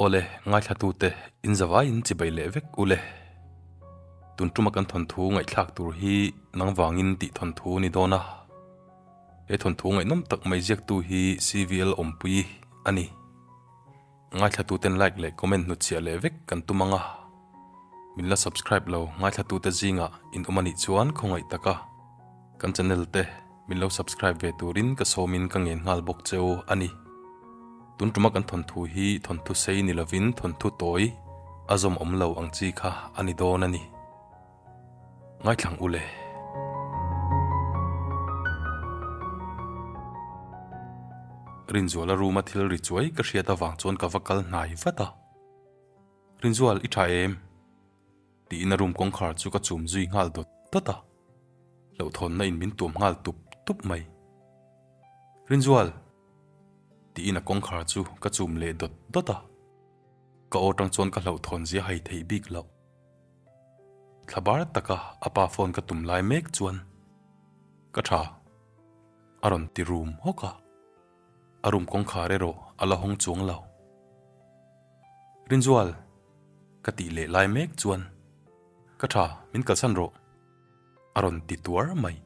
Awle, ngaithlatute, in zavaiin chibai leh vek ule. Tun tuma kan thawnthu ngaihthlak tur hi nang vangin tih thawnthu ni dawn a. He thawnthu ngaihnawm tak mai ziaktu hi CVL Awmpui a ni. Ngaithlatuten like leh comment hnutchhiah leh vek kan tum ang a. Min la subscribe lo ngaithlatute zingah in awm a nih chuan khawngaih taka kan channel te min lo subscribe ve turin ka sawmin ka ngen nghal bawk cheu a ni. Tun tuma kan thawnthu hi thawnthu sei ni lovin thawnthu tawi a zawm awm lo ang chi kha a ni dawn a ni. Ngaithlang u le. Rinzuala room a thil ri chuai ka hriat avang chuan ka va kal hnai vat a. Rinzual, i tha em? Tiin a room kawngkhar chu ka chum zui nghal dawt dawt a. Hlauhthawnna in min tuam nghal tup tup mai. Rinzual! Tiin a kawngkhar chu ka chum leh dawt dawt a. Ka aw tang chuan ka hlauhthawn zia hai theih bik loh. Thla bar taka a pa phone ka tum lai mek chuan ka tha a rawn ti rum hawk a, a room kawngkhar erawh a la hawng chuang lo. Rinzual ka tih leh lai mek chuan ka tha min kalsan rawh a rawn ti tuar mai.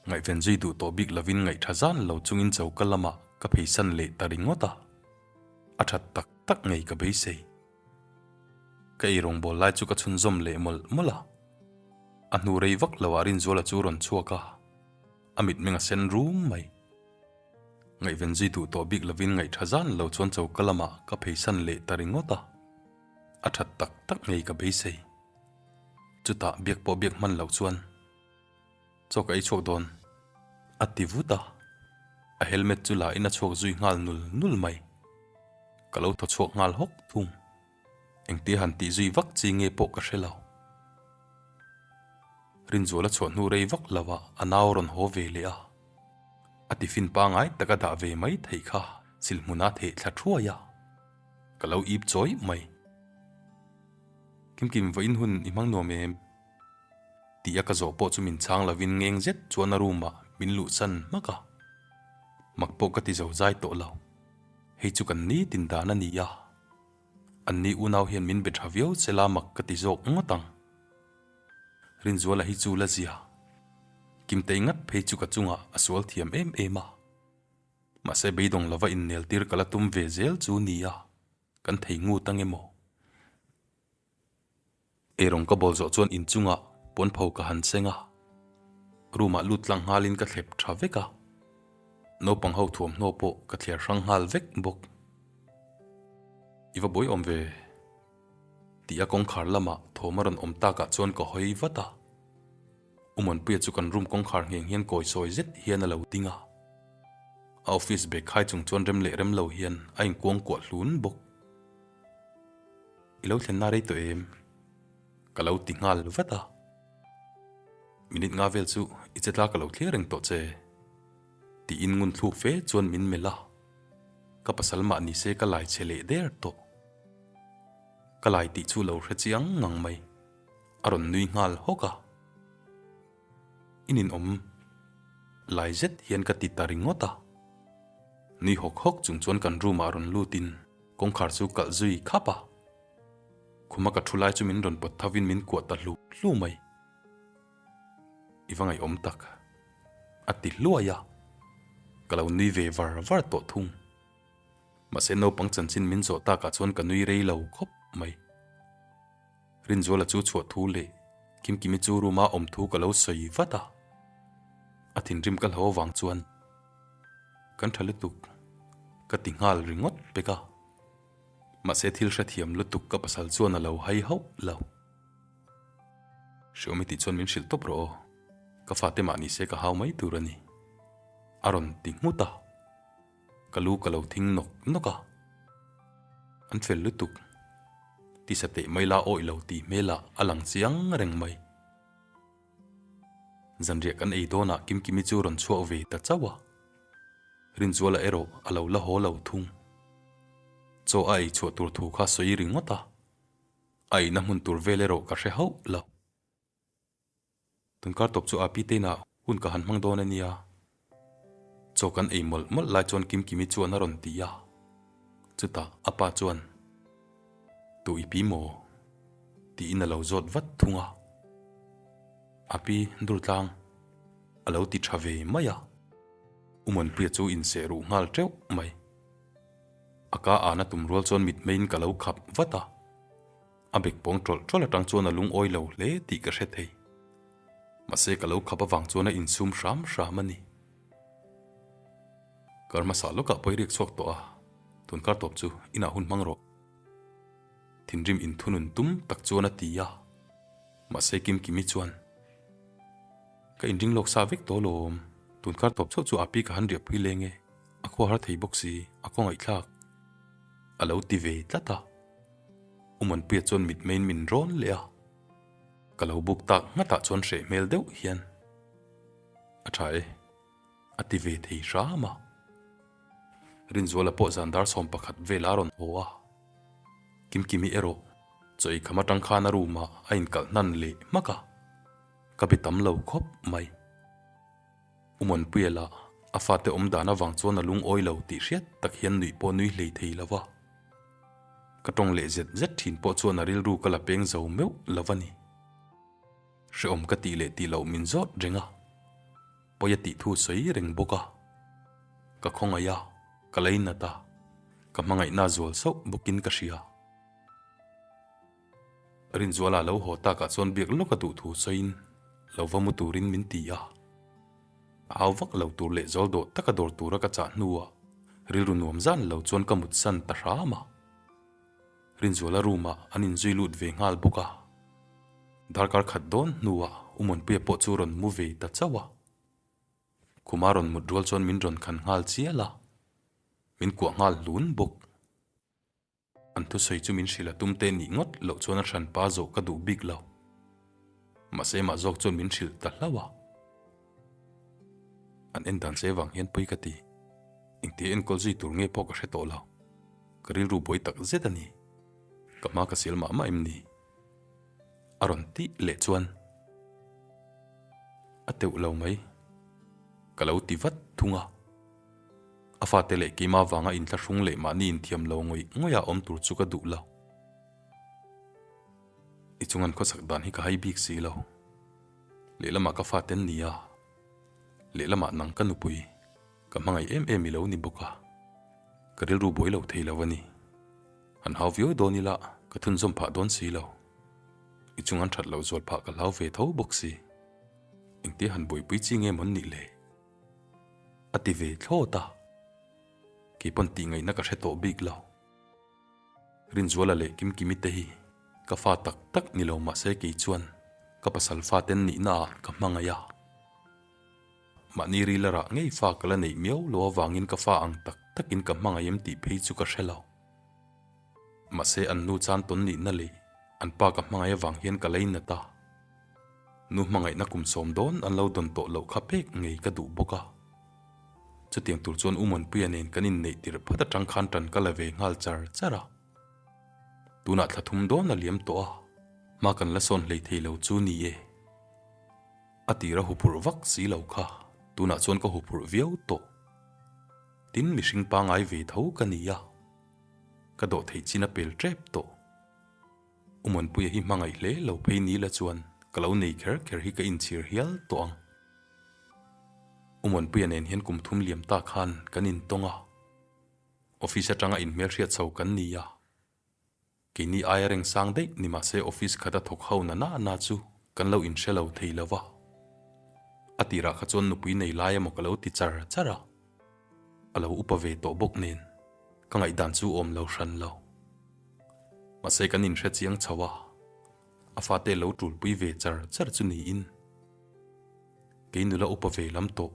Ngaihven zui duh tawh bik lovin ngaihtha zan lo chungin choka lamah ka pheisan leh ta ringawt a, a that tak tak ngei ka beisei. Ka ei rawngbâwl lai chu ka chhunzawm leh mawlh mawlh a. A hnu rei vak lo ah Rinzuala chu rawn chhuak a, a mitmeng a sen rum mai. Ngaihven zui duh tawh bik lovin ngaihtha zan lo chuan choka lamah ka pheisan leh ta ringawt a. A that tak tak ngei ka beisei. Chutah biak pawh biak hman loh chuan chaw ka ei chhuak dawn a ti vut a, a helmet chu la in a chhuak zui nghal nul nul mai. Ka lo thaw chhuak nghal hawk thung. Engtia han tih zui vak chi nge pawh ka hre lo. Rinzuala chhuah hnu rei vak lo ah a nau rawn haw ve leh a. A tiffin pangai tak a dah ve mai theih kha silhmun a theh thla thuai a. Ka lo ip chawi mai. Kimkim vawiin hun i hmang nuam em? Tih a ka zawh pawh chu min chhang lovin ngeng zet chuan a room ah min luhsan hmak a. Mak pawh ka ti zo zai tawh lo. Hei chu kan nitin dan a ni a, anni unau hian min be tha viau che la mak ka ti zawk ngawt ang. Rinzuala hi chu la zia. Kimtei ngat phei chu ka chungah a sual thiam em em a. Mahse beidawng lova inneltir ka la tum ve zel chu nia, kan thei ngut ang emaw? Eirawng ka bawl zawh chuan inchungah pawnpho ka han seng a, room ah lut tlang nghalin ka thlep tha vek a, naupang ho thuamhnaw pawh ka thliar hrang nghal vek bawk. I va buai awm ve? Tih a kawngkhar lamah thawm a rawn awm takah chuan ka hawi vat a, Umanpuia chu kan room kawngkhar ngheng hian kawi sawi zet hian a lo ding a, a office bag khai chung chuan rem leh rem lo hian a inkuangkuah hlun bawk. I lo thlenna rei tawh em? Ka lo ti nghal vat a. Minute nga vel chu i che tla ka lo thlir reng tawh che. Tiin ngun thluk fe chuan min melh a. Ka pasal mah ni se ka lai che leh der tawh. Ka lai tih chu lo hre chiang ngang mai. A rawn nui nghal hawk a. I ninawm lai zet hian ka ti ta ringawt a. Nui hawk hawk chung chuan kan room ah rawn lutin Kawngkhar chu kalh zui khap a, khuma ka thu lai chu min rawn pawt tho in min kuah ta hlu hlu mai. I va ngaihawm tak, a ti hluai a, ka lo nui ve var var tawh thung. Mahse naupang chanchin min zawh takah chuan ka nui rei lo khawp mai. Rinzuala chu chhuah thu leh Kimkimi chu room a awm thu ka lo sawi vat a, a thinrim ka hlo avang chuan Kan tha lutuk, ka ti nghal ringawt pek a. Mahse thil hrethiam lutuk ka pasal chuan a lo hai hauh lo. Hriawmi tih chuan min hrilh tawp rawh aw, ka fate mah nise ka hau mai tur a ni, a rawn ti nghut a. Ka lu ka lo thing nawk nawk a. An fel lutuk, tisa teh mai la awih lo tih hmelah a lang chiang reng mai. Zanriah kan ei dawnah Kimkimi chu rawn chhuak ve ta chauh a, Rinzuala erawh a lo la haw lo thung. Chaw a ei chhuah tur thu kha sawi ringawt a, a eina hmun tur vel erawh ka hre hauh lo. Tunkar tawp chu Api te inah hun ka han hmang dawn a nia. Chaw kan ei mawlh mawlh lai chuan Kimkimi chuan a rawn ti a, chutah a pa chuan. Tu i pi maw? Tiin a lo zawt vat thung a. A pi Durtlang a lo ti tha ve mai a. U Muanpuia chu inseh ruh nghal teuh mai. A ka ana tum rual chuan mitmeiin ka lo khap vat a. A bek pawng tawlh tawlh atang chuan a lungawi lo hle tih ka hre thei. Mahse ka lo khap avang chuan a insum hram hram a ni. Kar hmasa lawkah pawh i riak chhuak tawh a, tun kar tawp chu inah hun hmang rawh. Thinrim inthunun tum tak chuan a ti a, mahse Kimkimi chuan, Ka inring lawk sa vek tawh lawm, tun kar tawp chauh chu Api ka han riahpui leng e, a khua har thei bawk si, a khawngaih thlak. A lo ti ve tlat a. U Muanpuia chuan mitmeiin min rawn leh a, ka lo buk tak nghatah chuan hreh hmel deuh hian, A tha e. A ti ve thei hram a. Rinzuala pawh zan dar 11 vel a rawn haw a. Kimkimi erawh chaw eikham atang khan a room ah a inkalh hnan leh hmak a, ka be tam lo khawp mai. U Muanpuia lah a fate awm dan avang chuan a lungawi lo tih hriat tak hian nuih pawh nui hlei thei lo va. Ka tawng leh zet zet thin pawh chuan a rilru ka la peng zo meuh lo a ni. Hrehawm ka tih leh tih loh min zawt reng a, pawi a tih thu sawi reng bawk a. Ka khawngaih a, ka leinat a, ka hmangaihna zual sauh bawkin ka hria. Rinzuala lo haw takah chuan biak lawk a duh thu sawiin lo va mu turin min ti a. A hau vak lo tur leh zawl dawh taka dawr tura ka chah hnuah rilru nuam zan lo chuan ka mutsan ta hram a. Rinzuala room ah an inzui lut ve nghal bawk a. Darkar khat dawn hnuah U Muanpuia pawh chu rawn mu ve ta chauh a. Khuma rawn mut rual chuan min rawn khan nghal chial a, min kuah nghal hlun bawk. An thusawi chu min hrilh a tum te nih ngawt loh chuan a hranpa zawh ka duh bik lo. Mahse mah zawk chuan min hrilh ta hlauh a. An en dan che vang hian pawi ka ti. Engtia enkawl zui tur nge pawh ka hre tawh lo. Ka rilru buai tak zet a ni. Ka hma ka sial mah mah em ni? A rawn tih leh chuan a teuh lo mai. Ka lo ti vat thung a. A fate leh keimah vanga inthlahrung leh mahni inthiam lo ngawih ngawih a awm tur chu ka duh lo. I chungan khawsak dan hi ka hai bik si lo. Lehlamah ka fate an ni a, lehlamah nang ka nupui, ka hmangaih em em i lo ni bawk a, ka rilru buai lo thei lo a ni. Han hau viau dawn ila ka thunzawm phah dawn si lo. I chung an that loh zual phah ka hlau ve tho bawk si. Engtia han buaipui chi nge mawn nih le? A ti ve thlawt a, keipawn tih ngaihna ka hre tawh bik lo. Rinzuala leh Kimkimi te hi ka fa tak tak ni lo mahse kei chuan ka pasal fa ten nihna ah ka hmangaih a. Mahni rila rah ngei fa ka la neih miau lo avangin ka fa ang tak takin ka hmangaih em tih phei chu ka hre lo. Mahse an nu chan tawn nihna leh an pa ka hmangaih avang hian ka leinat a. Nu hmangaihna kum sawm dawn an lo dawn tawh loh kha pek ngei ka duh bawk a. Chutiang tur chuan U Muanpuia nen kan inneih tirh phat atang khan tan ka la ve nghal char char a. Tunah thla thum dawn a liam tawh a, hma kan la sawn hlei thei lo chu ni e. A tir a huphurh vak si lo kha, tunah chuan ka huphurh viau tawh. Tin, mihring pangai ve tho ka ni a, ka dawh theih chin a pel tep tawh. U Muanpuia hi hmangaih hle lo phei ni la chuan ka lo nei kher kher hi ka inchhir hial tawh ang. U Muanpuia nen hian kum thum liam ta khan kan intawng a, office atanga inhmelhriat chho kan ni a. Keini aia reng sang daih ni mahse office khata thawk ho na na na chu kan lo inhre lo thei lo va. A tirah kha chuan nupui nei lai emaw ka lo ti char char a, a lo upa ve tawh bawk nen ka ngaihdan chu awm lo hran lo. Mahse kan inhre chiang chho a, a fate lo tulpui ve char char chu niin. Kei nula upa ve lam tawh,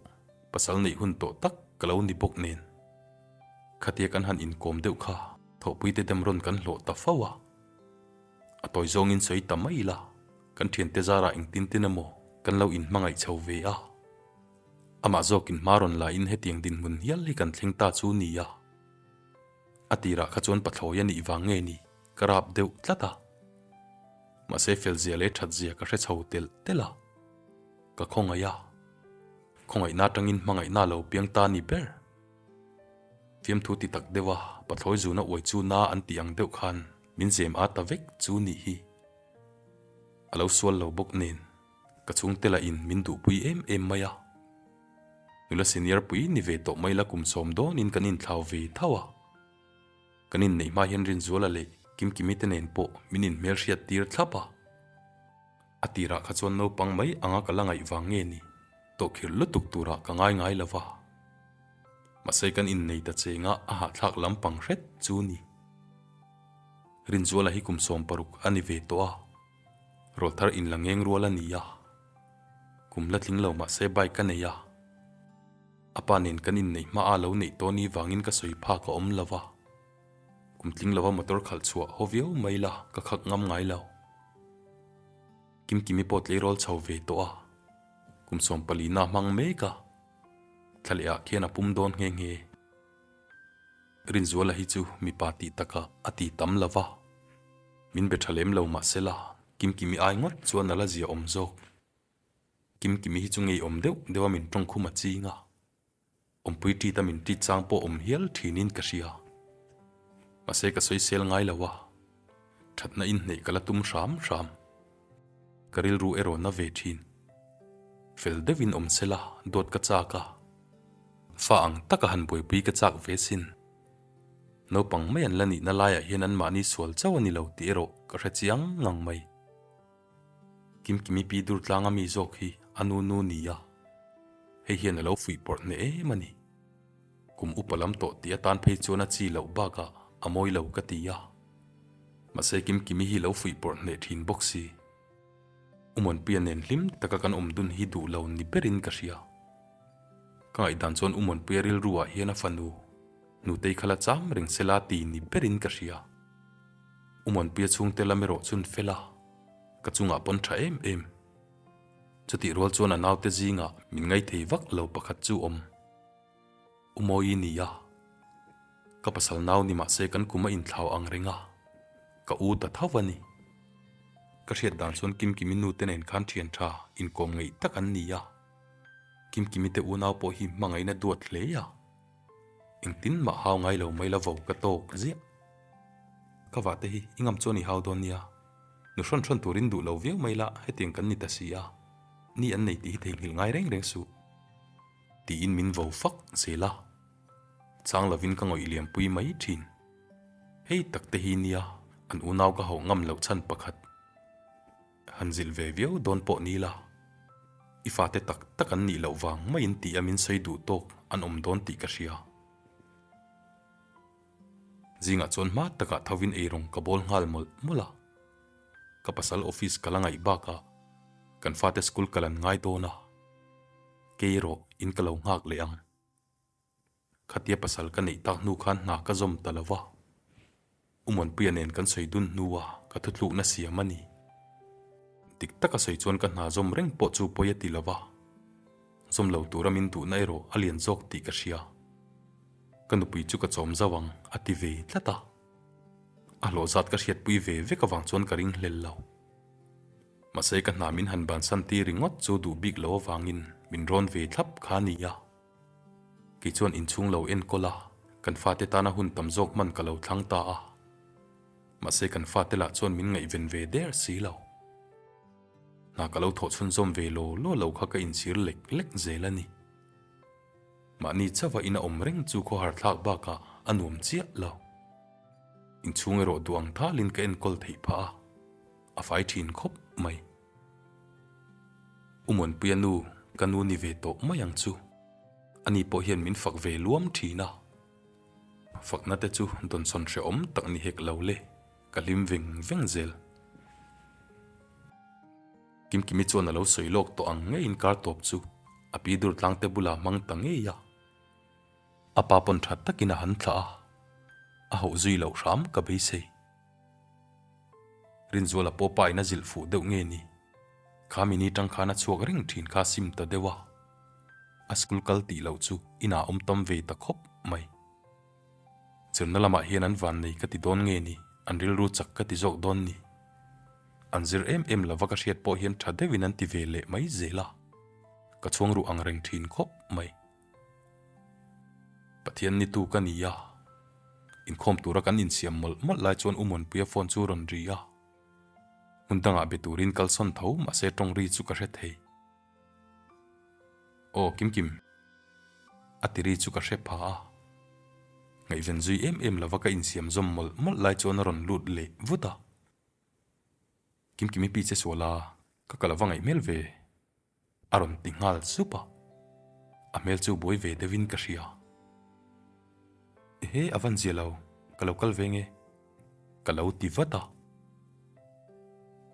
pasal neih hun tawh tak ka lo ni bawk nen. Khatia kan han inkawm deuh kha thawhpuite dem rawn kan hlawh ta fo a. A tawi zawngin sawi ta mai ila, kan thiante zarah engtin tin emaw kan lo inhmangaih chho ve a. Amah zawkin hma rawn lain hetiang dinhmun hial hi kan thleng ta chu nia. A tirah kha chuan pathlawi a nih vang nge ni ka rap deuh tlat a. Mahse felzia leh thatzia ka hre chho telh telh a. Ka khawngaih a, khawngaihna atangin hmangaihna lo piang ta ni ber. Fiamthu ti tak deuh a, pathlawi zuna uai chu na an tih ang deuh khan. Min zem a ta vek chu nih hi. A lo sual lo bawk nen ka chhungte lah in min duhpui em em mai a. Nula senior pui ni ve tawh mai la kum sawm dawnin kan inthlau ve tho a. Kan inneih hma hian Rinzuala leh Kimkimi te nen pawh min inhmelhriat tir thlap a. A tirah kha chuan naupang mai anga ka la ngaih vang nge ni tawhkhirh lutuk turah ka ngai ngai lo va. Mahse kan innei ta chenga a hahthlak lampang hret chu ni. Rinzuala hi kum 60 a ni ve tawh a, rawlthar inla ngeng rual a ni a. Kum la tling lo mahse bike a nei a. A pa nen kan inneih hma a lo neih tawh ni vangin ka sawi phak a awm lo va. Kum tling lova motor khalh chhuah haw viau mai la ka khak ngam ngai lo. Kimkimi pawh tleirawl chho ve tawh a, kum 14 na hmang mek a, thla leh ah khian a pum dawn nghe nghe. Rinzuala hi chu mipa tih takah a ti tam lo va, min be tha lem lo mahsela Kimkimi ai ngawt chuan a la zia awm zawk. Kimkimi hi chu ngeiawm deuh deuh a min tawngkhum a ching a, awmpui ṭit a min ṭit chang pawh awm hial ṭhinin ka hria. Mahse ka sawisel ngai lo a, ṭhatna inhneih ka la tum hram hram. Ka rilru erawh na ve ṭhin. Fel deuhin awm sela dawt ka chak a, fa ang taka han buaipui ka chak ve sin. Naupang mai an la nihna laiah hian anmahni sual chauh a ni lo tih erawh ka hre chiang ngang mai. Kimkimi pi dur tlanga mi zawk hi a nu nu ni a, hei hian a lo fuih pawrh hneh em a ni. Kum upa lam tawh tih atan phei chuan a chi loh bakah a mawi lo ka ti a. Mahse Kimkimi hi lo fuih pawrh hneh thin bawk si. Umawnpuia nen hlim taka kan awm dun hi duh lo ni berin ka hria. Ka ngaihdan chuan Umawnpuia rilru ah hian a fanu Nutei kha la cham reng sela ti ni berin ka hria. Umawnpuia chhungte lam erawh chun fel a, ka chungah pawn tha em em. Chutih rual chuan a naute zingah min ngaithei vak lo pakhat chu awm. Umawi ni a, ka pasal nau ni mahse kan kum a inthlau ang reng a, ka u ta tho a ni. Ka hriat dan chuan Kimkimi nu te nen khan thian tha inkawm ngeih tak an ni a, Kimkimi te unau pawh hi hmangaihna duat hle a. Engtin mah hau ngai lo mai la vo ka tawk ziah. Ka vah te hi i ngam chuan i hau dawn nia. Nu hrawn hrawn turin duh lo viau mai la hetiang kan ni ta si a, ni an nei tih hi theihnghilh ngai reng reng suh. Tiin min vo fak zel a. Chang lovin ka ngawih liampui mai thin. Hei tak te hi nia an unau ka hauh ngam loh chhan pakhat. Han zilh ve viau dawn pawh ni la, i fate tak tak an nih loh vang maiin tih a min sawi duh tawk an awm dawn tih ka hria. Zingah chuan hma takah thovin eirawng ka bawl nghal mawlh mawlh a. Ka pasal office ka la ngaih bakah kan fate school kal an ngai dawn a, kei erawh in ka lo nghak leh ang. Khatia pasal ka neih tak hnu khan hna ka zawm ta lo va, U Muanpuia nen kan sawi dun hnua ka thutlukna siam a ni. Dik taka sawi chuan ka hna zawm reng pawh chu pawi a ti lo va, zawm lo tura min duhna erawh a lian zawk tih ka hria. Ka nupui chu ka chawm zauh ang a ti ve tlat a. A hlawh zat ka hriatpui ve vek avang chuan ka ringhlel lo. Mahse ka hna min han bansan tir ringawt chu duh bik lo avangin min rawn ve thlap kha a ni a. Kei chuan inchhung lo enkawl a, kan fate tana hun tam zawk hman ka lo thlang ta a. Mahse kan fate lah chuan min ngaihven ve der si lo. Hna ka lo thawh chhunzawm ve law law lo kha ka inchhir lek lek zel a ni. Mahni chauha ina awm reng chu khawhar thlak bakah a nuam chiah lo. Inchhung erawh duh ang thalin ka enkawl theih phah a, a fai thin khawp mai. U Muanpuia nu, ka nu ni ve tawh mai ang chu. Ani pawh hian min fak ve luam thin a. Fakna te chu dawnsawn hrehawm tak ni hek lo le, ka hlim veng veng zel. Kimkimi chuan a lo sawi lawk tawh ang ngeiin kar tawp chu a pi dur tlangte bulah hmang ta ngei a. A pa pawn tha takin a han thlah a, a hauh zui loh hram ka beisei. Rinzuala pawh pa in a zilh fuh deuh nge ni? Kha mini tang khan a chhuak reng thin kha sim ta deuh a. A school kal tih loh chu inah awm tam ve ta khawp mai. Zirna lamah hian an van nei ka ti dawn nge ni? An rilru chak ka ti zawk dawn ni? An zir em em lova ka hriat pawh hian tha deuhin an ti ve leh mai zel a. Ka chhuang ruh ang reng thin khawp mai. Pathian ni tu ka ni a. Inkhawm tura kan insiam mawlh mawlh lai chuan U Muanpuia phone chu rawn ri a. Hmun dangah be turin kalsawn tho mahse tawng ri chu ka hre thei. Aw Kimkim. A ti ri chu ka hre pha a. Ngaihven zui em em lova ka insiam zawm mawlh mawlh lai chuan a rawn lut leh vut a. Kimkimi pi che sual a, ka kal ava ngaih hmel ve. A rawn ti nghal sup a, a hmel chu buai ve deuhin ka hria. Ehe, a van zia lo, ka lo kal ve nge? Ka lo ti vat a.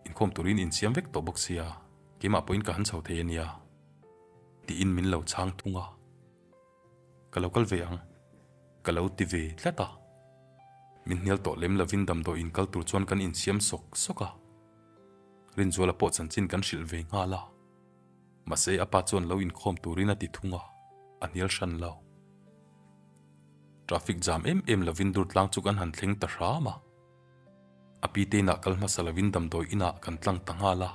Inkhawm turin insiam vek tawh bawk sia, keimah pawhin ka han chho thei a nia, tiin min lo chhang thung a. Ka lo kal ve ang, ka lo ti ve tlat a. Min hnial tawh lem lovin damdawiin kal tur chuan kan insiam sawk sawk a. Rinzuala pawh chanchin kan hrilh ve nghal a. Mahse a pa chuan lo inkhawm turin a ti thung a, a hnial hran lo. Traffic jam em em lovin Durtlang chu kan han thleng ta hram a. A pi te inah kal hmasa lovin damdawi inah kan tlang ta nghal a.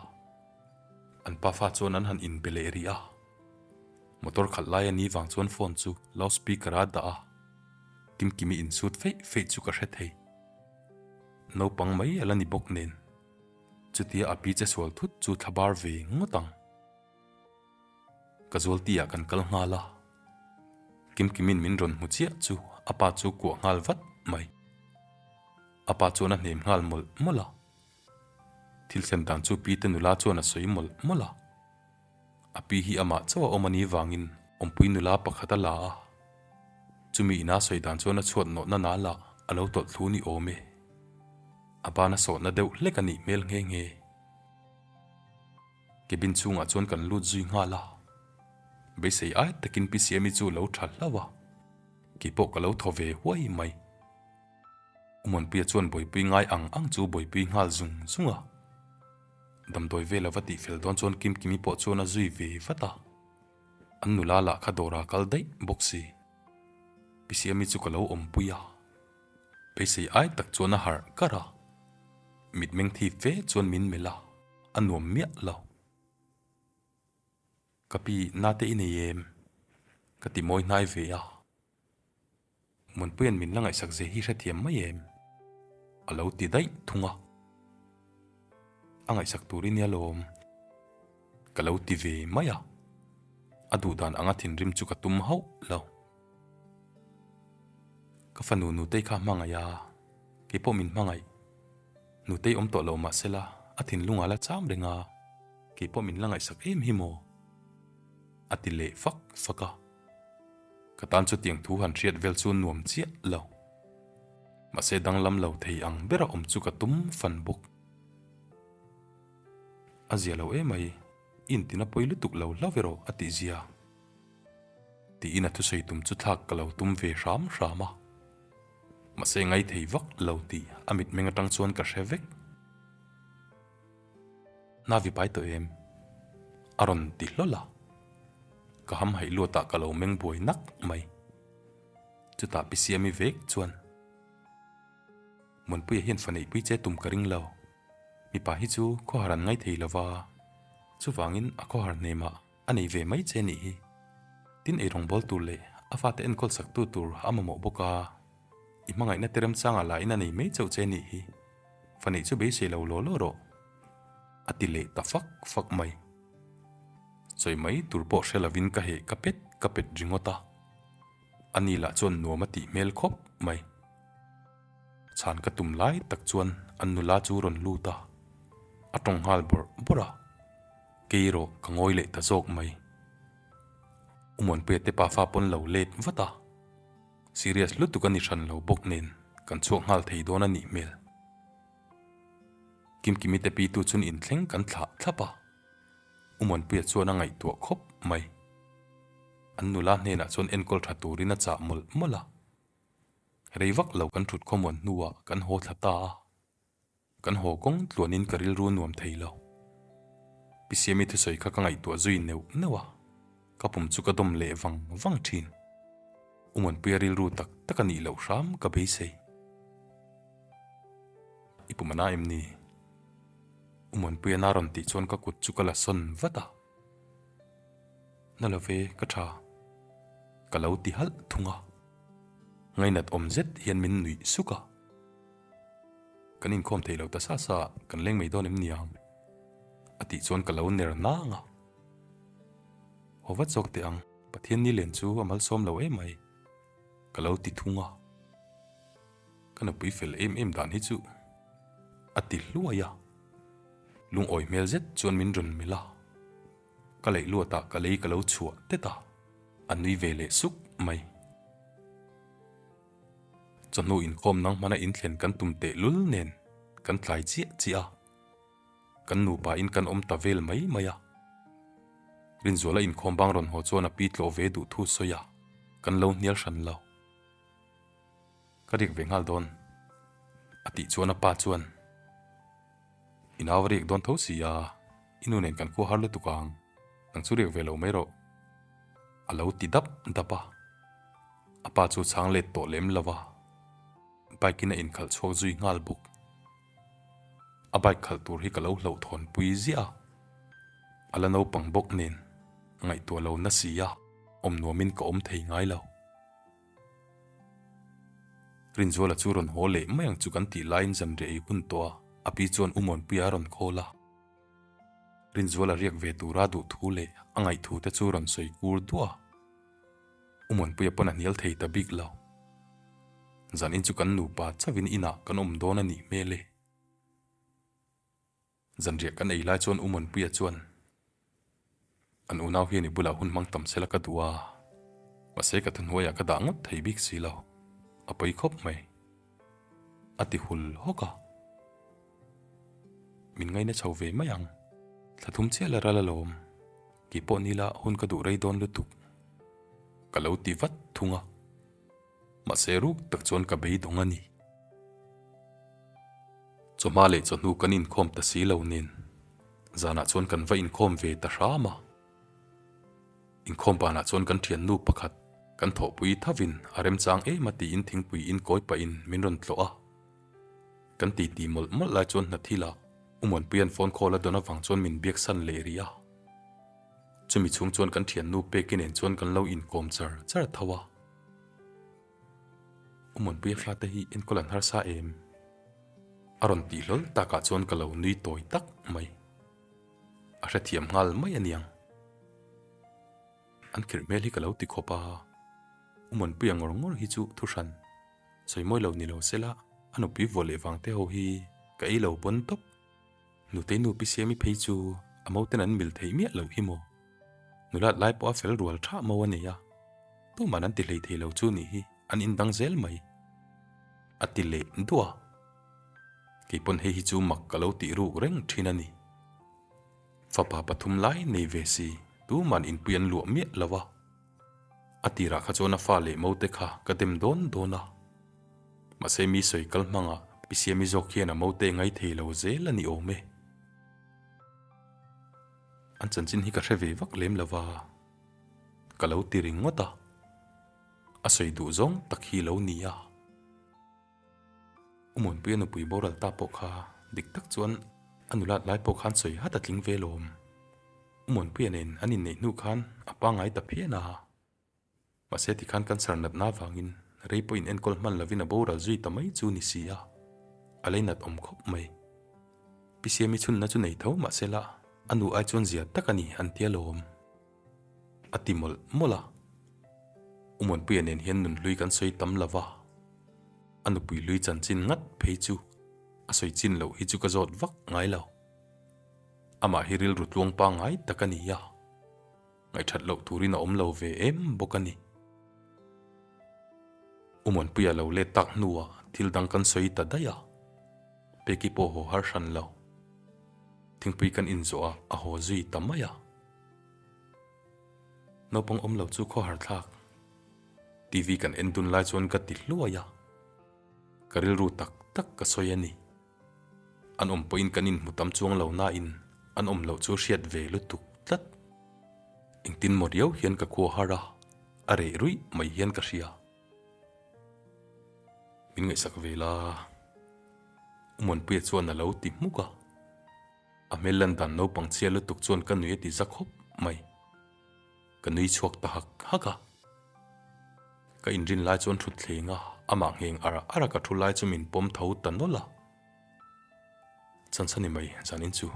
An pafa chuan an han inbe leh rih a. Motor khalh lai a ni vang chuan phone chu loudspeaker a dah a, Kimkimi insut feih feih chu ka hre thei. Naupang mai a la ni bawk nen. Chutia a pi che sual thut chu thla bar ve ngawt ang. Ka zual tih ah kan kal nghal a. Kimkimin min rawn hmu chiah chu a pa chu kuah nghal vat mai. A pa chuan a hnem nghal mawlh mawlh a. Thil thlen dan chu pi te nula chuan a sawi mawlh mawlh a. A pi hi amah chauh a awm a nih vangin awmpui nula pakhat a la a. Chumi ina sawi dan chuan a chhuat nawhna nal ah a lo tawlh thlu ni awm e. A ban a sawhna deuh hlek a nih hmel nghe nghe. Cabin chhungah chuan kan lut zui nghal a. Beisei ai takin Pi Siami chu lo tha hlauh a. Keipawh ka lo thaw ve huai mai. Umanpuia chuan buaipui ngai ang ang chu buaipui nghal zung zung a. Damdawi vel a va tihfel dawn chuan Kimkimi pawh chuan a zui ve vat a. An nula lah kha dawrah kal daih bawk si. Pi Siami chu ka lo awmpui a. Beisei ai tak chuan a harh karh a. Mitmeng thip fe chuan min melh a, a nuam miah lo. Ka pi, nate i nei em? Ka ti mawi hnai ve a. Muanpuia'n min la ngaihsak ze hi hrethiam mai em? A lo ti daih thung a. A ngaihsak tur i nia lawm. Ka lo ti ve mai a. A duhdan anga thinrim chu ka tum hauh lo. Ka fanu Nutei kha hmangaih a, keipawh min hmangaih. Nutei awm tawh lo mahsela a thinlung a la cham reng a, keipawh min la ngaihsak em hi maw? A ti leh fak fak a. Ka tan chutiang thu han hriat vel chu nuam chiah lo. Mahse danglam lo thei ang bera awm chu ka tum fan bawk. A zia lo emai, i intina pawi lutuk lo hlauh erawh a tih zia. Tiin a thusawi tum chu thlak ka lo tum ve hram hram a. Mahse ngaithei vak lo tih a mitmeng atang chuan ka hre vek. Navi pai tawh em? A rawn ti hlawl a. Ka hamhaih luatah ka lo meng buai nak mai. Chutah Pi Siami vek chuan, Muanpuia hian fa neihpui che tum ka ring lo. Mipa hi chu khawhar an ngai thei lo va, chuvangin a khawhar hnemah a nei ve mai che nih hi. Tin eirawng bawl tur leh a fate enkawl saktu tur a mamawh bawk a, i hmangaihna te remchangah lahin a nei mai chauh che nih hi. Fa neih chu beisei lo law law rawh. A ti leh ta fak fak mai. Sawi mai tur pawh hre lovin ka heh ka pet ka pet ringawt a. Ani lah chuan nuam a tih hmel khawp mai. Chhan ka tum lai tak chuan an nula chu rawn lut a, a tawng nghal bawrh bawrh a. Kei erawh ka ngawi leh ta zawk mai. U Muanpuia te pafa pawn lo let vat a. Serious lutuk a ni hran lo bawk nen kan chhuak nghal thei dawn a nih hmel. Kimkimi te pitu chun inthleng kan thlah thlap a, U Muanpuia chuan a ngaihtuah khawp mai. An nula hnenah chuan enkawl tha turin a chah mawlh mawlh a. Rei vak lo kan thut khawmuan hnuah kan haw thla ta a. Kan haw kawng tluanin ka rilru nuam thei lo. Pi Siami thusawi kha ka ngaihtuah zui neuh neuh a, ka pum chu ka dawm leh vang vang thin. U Muanpuia rilru tak tak a nih loh hram ka beisei. I pum a na em ni? U Muanpuia na rawn tih chuan ka kut chu ka la sawn vat a. Na lo ve, ka tha. Ka lo ti halh thung a. Ngainat awm zet hian min nuih suk a. Kan inkhawm thei lo ta sa sa, kan leng mai dawn em niang? A tih chuan ka lo ner nang a. Haw vat zawk teh ang, Pathian ni len chu a malsawm lo em mai, ka lo ti thung a. Ka nupui fel em em dan hi chu a ti hluai a. Lungawi hmel zet chuan min rawn melh a. Ka leih luatah ka lei ka lo chhuah tet a, a nui ve leh suk mai. Chawhnu inkhawm nang hmana inthlen kan tum teh lul nen kan tlai chiah chiah a, kan nupa in kan awm ta vel mai mai a. Rinzuala inkhawm bang rawn haw chuan a pi tlawh ve duh thu sawi a, kan lo hnial hran lo. Ka riak ve nghal dawn a tih chuan a pa chuan I nau a riak dawn tho si a, i nu nen kan khua har lutuk ang, nang chu riak ve lo mai rawh a lo ti dap dap a. A pa chu chhang let tawh lem lo a, bike in a inkhalh chhuak zui nghal bawk. A bike khalh tur hi ka lo hlauhthawn pui ziah a, a la naupang bawk nen ngaihtuah lo na si a, awm nuamin ka awm thei ngai lo. Rinzuala chu rawn haw leh mai ang chu kan tih laiin zanriah ei hun tawh a, a pi chuan U Muanpuia a rawn call a. Rinzuala riak ve tura duh thu leh a ngaihthu te chu rawn sawi kur duah a. U Muanpuia pawn a hnial thei ta bik lo. Zanin chu kan nupa chauhin inah kan awm dawn a nih hmel e. Zanriah kan ei lai chuan U Muanpuia chuan, An unau hian i bulah hun hmang tam sela ka duh a, mahse ka thuhnuaiah ka dah ngawt thei bik si lo, a pawi khawp mai. A ti hul hawk a. Min ngaina chho ve mai ang, thla thum chiah la ral alawm, kei pawh nila hun ka duh rei dawn lutuk. Ka lo ti vat thung a. Mahse ruk tak chuan ka beidawng a ni. Chawhma leh chawhnu kan inkhawm ta si lo nen zanah chuan kan va inkhawm ve ta hram a. Inkhawm banah chuan kan thiannu pakhat kan thawhpui thavin a remchang em a tiin thingpui in kawi pahin min rawn tlawh a. Kan titi mawlh mawlh lai chuan hna thil ah Umuanpuia'n phone call a dawn avang chuan min biak san leh rih a. Chumi chhung chuan kan thiannu Peki nen chuan kan lo inkawm char char tho a. U Muanpuia fate hi enkawl an harsa em? A rawn tih hlawl takah chuan ka lo nui tawi tak mai. A hrethiam nghal mai a niang. An khirh hmel hi ka lo ti khawp a, U Muanpuia ngawr ngawr hi chu thu hran sawi mawi lo ni lo sela a nupui vuah leh vang te ho hi ka ei lo pawn tawp. Nutei nu pi Siami phei chu a moten an mil theih miah loh hi maw? Nulat lai pawh a fel rual thah mo a nei a, tuman an ti hlei thei lo chu nih hi an indang zel mai. A ti leh duah a, kei pawn hei hi chu mak ka lo tih ruk reng thin a ni. Fapa pathum lai nei ve si tuman inpui an luah miah lo a. A tirah kha chuan a fa leh mote kha ka dem dawn dawn a. Mahse mi sawi kal hmangah Pi Siami zawk hian a mote ngai thei lo zel a ni awm e. An chanchin hi ka hre ve vak lem lo va, ka lo ti ringawt a. A sawi duh zawng tak hi lo ni a. U Muanpuia nupui boral ta pawh kha dik tak chuan a nulat lai pawh khan sawi hat a tling ve lawm. U Muanpuia nen an inneih hnu khan a pangngai ta phian a. Mahse tikhan cancer natna avangin rei pawh in enkawl hman lovin a boral zui ta mai chu ni si a, a leinat awm khawp mai. Pi Siami chhunna chu nei tho mahse la a nu ai chuan zia tak a ni an tia lawm. A ti mawlh mawlh a. U Muanpuia nen hian nunhlui kan sawi tam lo va, a nupui hlui chanchin ngat phei chu a sawi chin loh hi chu ka zawt vak ngai lo. Amah hi rilru tluang pangngai tak a ni a. Ngaihthat loh turin a awm lo ve em bawk a ni. U Muanpuia lo let tak hnuah thil dang kan sawi ta daih a, Peki pawh haw har hran lo. Thingpui kan inzawh a, a haw zui ta mai a. Naupang awm lo chu khawhar thlak. TV kan en dun lai chuan ka ti hluai a, ka rilru tak tak ka sawi a ni. An awm pawhin kan inhmu tam chuang lo nain an awm loh chu hriat ve lutuk tlat. Engtin maw riau hian ka khua har a, a reh ruih mai hian ka hria. Min ngaihsak ve la, U Muanpuia chuan a lo ti hmuk a. A hmel lan dan naupang chhia lutuk chuan ka nui a ti za khawp mai. Ka nui chhuak ta hak hak a. Ka inrin lai chuan thutthleng a, amah ngheng ar ar a ka thu lai chu min pawm tho ta nawlh a. Chan chhan i mai zanin chu.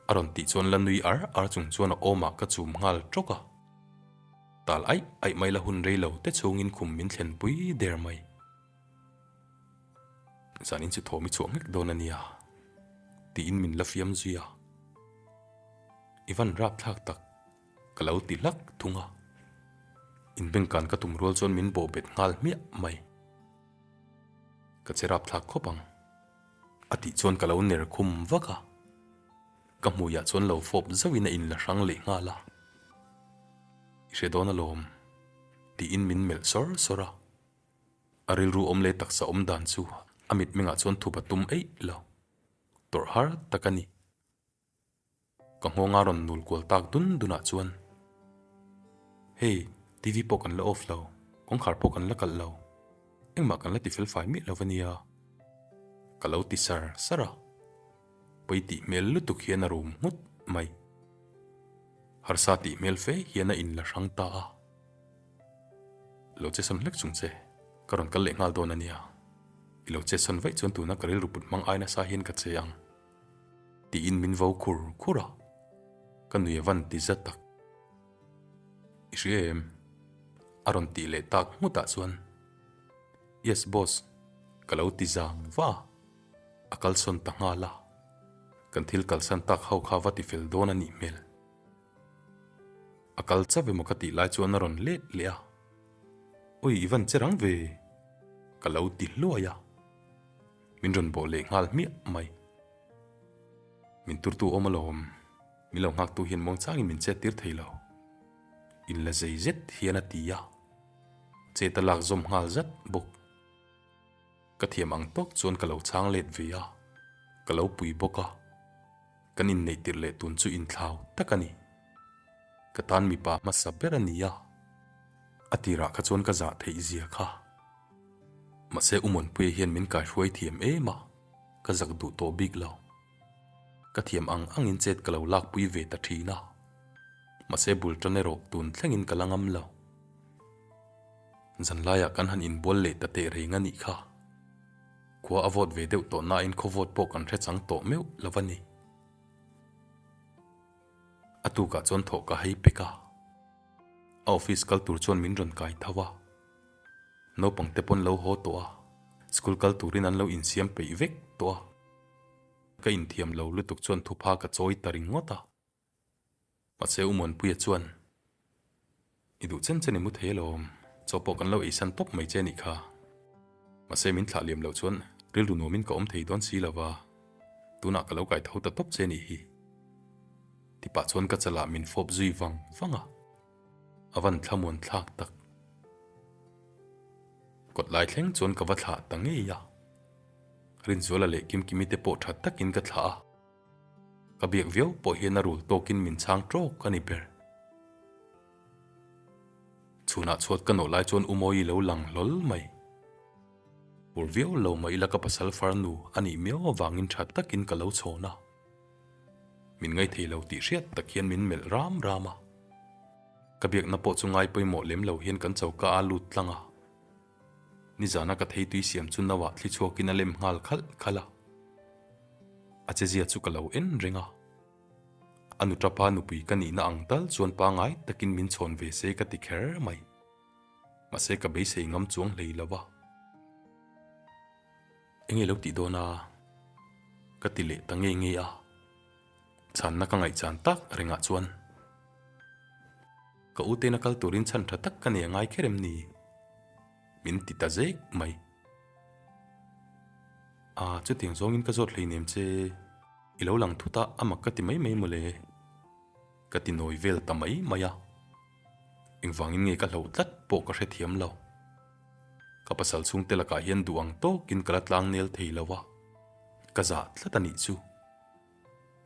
A rawn tih chuan la nui ar ar chung chuan a awmah ka chum nghal tawk a. Tal aih aih mai la hun rei lo te chhungin khum min thlen pui der mai. Zanin chu thawm i chhuah nghek dawn a nia tiin min la fiam zui a. I van rap thlak tak ka lo ti hlak thung a. Inbengkan ka tum rual chuan min bawh bet nghal hmiah mai. Ka che rap thlak khawp ang. A tih chuan ka lo ner khum vak a. Ka hmuiah chuan lo fawp zauhin a inla hrang leh nghal a. I hre dawn alawm tiin min melh sawr sawr a. A rilru awm leh taksa awm dan chu a mitmengah chuan thup a tum eih lo. Tawrh har tak a ni. Ka nghawnga rawn nul kual tak dun dunah chuan, Hei, TV pawh kan la off lo, kawngkhar pawh kan la kalh lo, engmah kan la ti fel fai miah lo va nia. Ka lo ti sar sar a. Pawi tih hmel lutuk hian a rum nghut mai. Harsa tih hmel fe hian a inla hrang ta a. Lo che sawn hlek chung che, ka rawn kal leh nghal dawn a nia. I lo che sawn vaih chuan tuna ka rilru put hmang ai nasa hian ka che ang. Tiin min vo khur khur a, ka nui a van ti zat tak. I hria em? A rawn tih leh tak nghutah chuan, Yes boss, ka lo ti zang va a, a kalsawn ta nghal a. Kan thil kalsan tak ho kha va ti fel dawn a nih hmel. A kal chauh emaw ka tih lai chuan a rawn let leh a, Ui i van che rang ve, ka lo ti hluai a, min rawn bawh leh nghal hmiah mai. Min turtu awm alawm, min lo nghaktu hian muangchangin min chet tir thei lo, inla zei zet hian a ti a, chet a lak zawm nghal zat bawk. Ka thiam ang tawk chuan ka lo chhang let ve a, ka lo pui bawk a. Kan inneih tirh leh tun chu inthlau tak a ni. Ka tan mipa hmasa ber a ni a, a tirah kha chuan ka zah theih zia kha. Mahse Umawnpuia hian min kaihruai thiam em a, ka zak duh tawh bik lo. Ka thiam ang angin chet ka lo lakpui ve ta thin a, mahse bul tan erawh tun thlengin ka la ngam lo. Zanlaiah kan han inbual leh ta teh reng a nih kha. Khua a vawt ve deuh tawh nain khaw vawt pawh kan hre chang tawh meuh lo a ni. A tukah chuan thawh ka hei pek a. A office kal tur chuan min rawn kai tho a. Naupang te pawn lo haw tawh a, school kal turin an lo insiam peih vek tawh a. Ka inthiam lo lutuk chuan thupha ka chawi ta ringawt a. Mahse U Muanpuia chuan, I duh chen chen i mu thei alawm, chaw pawh kan lo eisan tawp mai che nih kha. Mahse min thlah liam loh chuan rilru nuamin ka awm thei dawn si lo va, tunah ka lo kai tho ta tawp che nih hi. Tipah chuan ka chalah min fawp zui vang vang a, a van thlamuan thlak tak. Kawt lai thleng chuan ka va thlah ta ngei a, Rinzuala leh Kimkimi te pawh tha takin ka thlah a. Ka biak viau pawh hian a rul tawkin min chhang tawk a ni ber. Chhunah chhuat ka nawh lai chuan U Mawi lo lang hlawl mai. Phur viau lo mah ila ka pasal farnu a nih miau avangin tha takin ka lo chhawn a. Min ngaithei lo tih hriat tak hian min melh ram ram a. Ka biakna pawh chu ngai pawimawh lem lo hian kan choka a lut tlang a. Nizana ka thei tui siam chu nauah thli chhuakin a lem nghal khalh khalh a. A chezia chu ka lo en reng a. A nutapa nupui ka nihna ang tal chuan pangai takin min chhawn ve se ka ti kher mai. Mahse ka beisei ngam chuang hlei lo va. Enge lo tih dawn a? Ka ti leh ta ngei ngei a. Chhanna ka ngaihchan tak rengah chuan ka u tena kal turin chhan tha tak ka nei a ngai kher em ni? Min ti ta zek mai. A, chutiang zawngin ka zawt hleinem che, i lo lang thut a, a mak ka ti mai mai mawle. Ka ti nawi vel ta mai mai a. Engvangin nge ka hlauh tlat pawh ka hrethiam lo. Ka pasal chhungte lakah hian duh ang tawkin ka la tlang nel thei lo a, ka zah tlat a nih chu.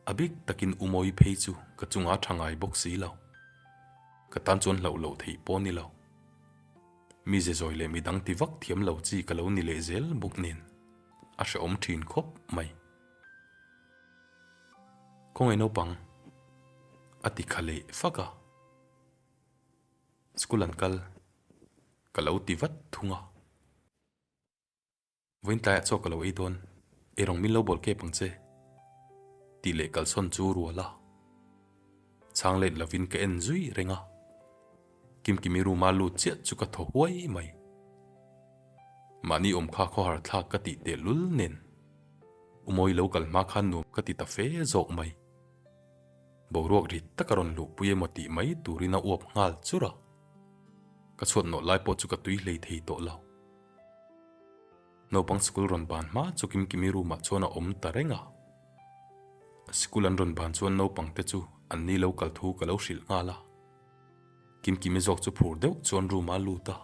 A bik takin U Mawi phei chu ka chunga tha ngai bawk si lo. Ka tan chuan hlauh loh theih pawh ni lo. Mi ze zawi leh midang ti vak thiam lo chi ka lo ni leh zel bawk nen a hrehawm thin khawp mai. Khawngaih naupang a ti kha leh fak a. School an kal. Ka lo ti vat thung a. Vawiin tlaiah chaw ka lo ei dawn, eirawng min lo bawl kep ang che, tih leh kalsawn chu rual a. Chhang let lovin ka en zui reng a. Kimkimi room-a lut chiah chu ka thaw huai mai. Mahni awm kha khawhar thlak ka tih teh lul nen. Umawi lo kal hma khan nuam ka ti ta fe zawk mai. Boruak rit tak a rawn luhpui emaw tih mai turin a uap nghal chur a. Ka chhuat nawh lai pawh chu ka tui hlei thei tawh lo. Naupang sikul rawn ban hma chu Kimkimi room ah chuan a awm ta reng a. Sikul an rawn ban chuan naupang te chu an ni lo kal thu ka lo hrilh nghal a. Kimkimi zawk chu phur deuh chuan room ah a lut a.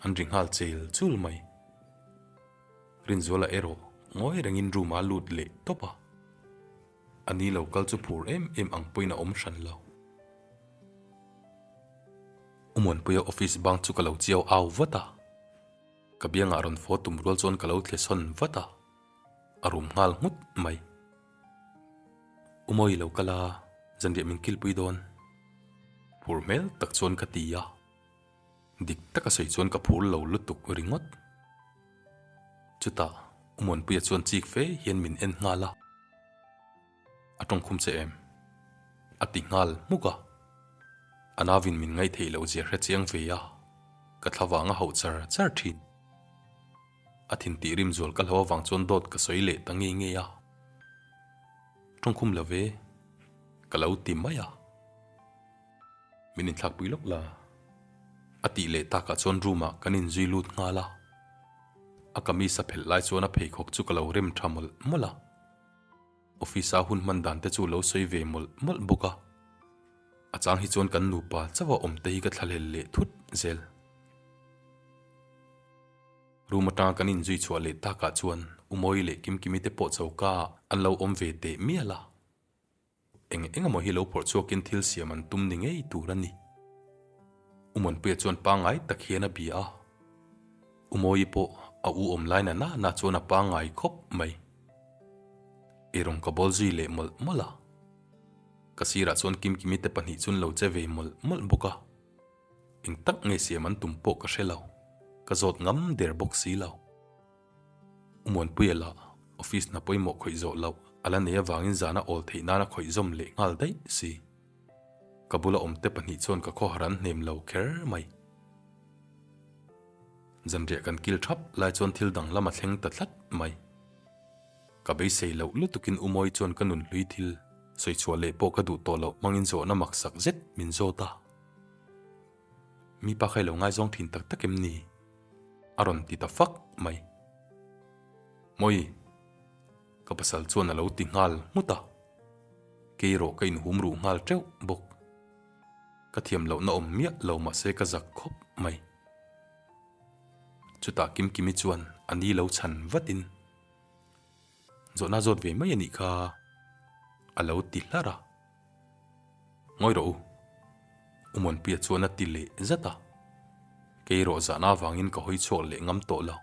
An ri nghal chel chul mai. Rinzuala erawh ngawi rengin room ah a lut leh tawp a. A ni lo kal chu phur em em ang pawhin a awm hran lo. U Muanpuia office bang chu ka lo chiau au vat a, ka biangah rawn faw tum rual chuan ka lo thle sawn vat a, a rum nghal nghut mai. U Mawi lo kal a, zanriah min kilpui dawn. Phur hmel tak chuan ka ti a, dik taka sawi chuan ka phur lo lutuk ringawt. Chutah U Muanpuia chuan chik fe hian min en nghal a. A tawngkhum che em? A ti nghal hmuk a. A nauvin min ngaihtheih loh zia hre chiang ve a, ka thla vang a hauh char char thin. A thin tih rim zual ka hlo avang chuan dawt ka sawi leh ta ngei ngei a. Tawngkhum lo ve, ka lo ti mai a. Min inthlakpui lawk la. A tih leh takah chuan room ah kan inzui lut nghal a. A kamis a phelh lai chuan a pheikhawk chu ka lo rem tha mawlh mawlh a. Office a hun hman dan te chu lo sawi ve mawlh mawlh bawk a. A chang hi chuan kan nupa chauh a awm te hi ka thlahlel leh thut zel. Room atanga kan inzui chhuah leh takah chuan Umawi leh Kimkimi te pawh choka ah an lo awm ve teh mial a. Eng eng emaw hi lo phawrh chhuakin thil siam an tum ni ngei tur a ni. U Muanpuia chuan pangngai tak hian a bia a. U Mawii pawh a u awm lai na na na chuan a pangngai khawp mai. Eirawng ka bawl zui leh mawlh mawlh a. Ka sirah chuan Kimkimi te pahnih chun lo che ve mawlh mawlh bawk a. Eng tak nge siam an tum pawh ka hre lo. Ka zawt ngam der bawk si lo. U Muanpuia lah office hna pawimawh khawih zawh loh a la nei avangin zana awl theih nan a khawih zawm leh nghal daih si. Ka bula awmte pahnih chuan ka khawhar an hnem lo kher mai. Zanriah kan kil thap lai chuan thil dang lam a thleng ta tlat mai. Ka beisei loh lutukin U Mawi chuan ka nunhlui thil sawi chhuah leh pawh ka duh tawh loh hmangin zawhna maksak zet min zawt a. Mi pa kha i lo ngaizawng thin tak tak em ni? A rawn ti ta fak mai. Mawi! Ka pasal chuan a lo ti nghal nghut a. Kei erawh ka inhum ruh nghal teuh bawk. Ka thiam lohna awm miah lo mahse ka zak khawp mai. Chutah Kimkimi chuan a ni lo chhan vatin, Zawhna zawt ve mai a nih kha, a lo ti hlar a. Ngawi rawh u, U Muanpuia chuan a ti leh zat a. Kei erawh zahna avangin ka hawi chhuak leh ngam tawh lo.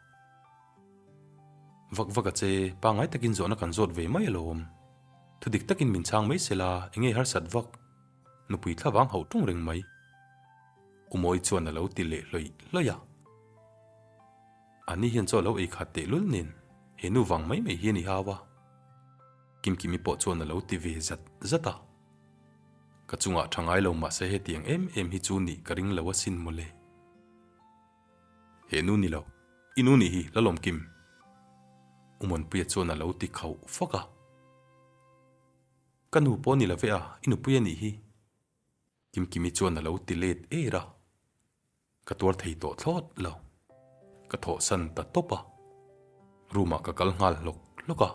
Vak vak a che, pangngai takin zawhna kan zawt ve mai alawm. Thu dik takin min chhang mai se la, enge harsat vak? Nupui thlavang hauh tung reng mai. U Mawi chuan a lo ti leh hlawih hlawih a. Ani hian chaw a lo ei khat teh lul nen, he nu vang mai mai hian i hau a. Kimkimi pawh chuan a lo ti ve zat zat a. Ka chungah tha ngai lo mahse hetiang em em hi chu nih ka ring lo asin mawle. He nu ni lo, i nu nih hi Lalawmkim. U Muanpuia chuan a lo ti khauh fak a. Ka nu pawh ni lo ve a, i nupui a nih hi. Kimkimi chuan a lo ti let er a. Ka tuar thei tawh thlawt lo. Ka thawhsan ta tawp a. Room ah ka kal nghal hlawk hlawk a.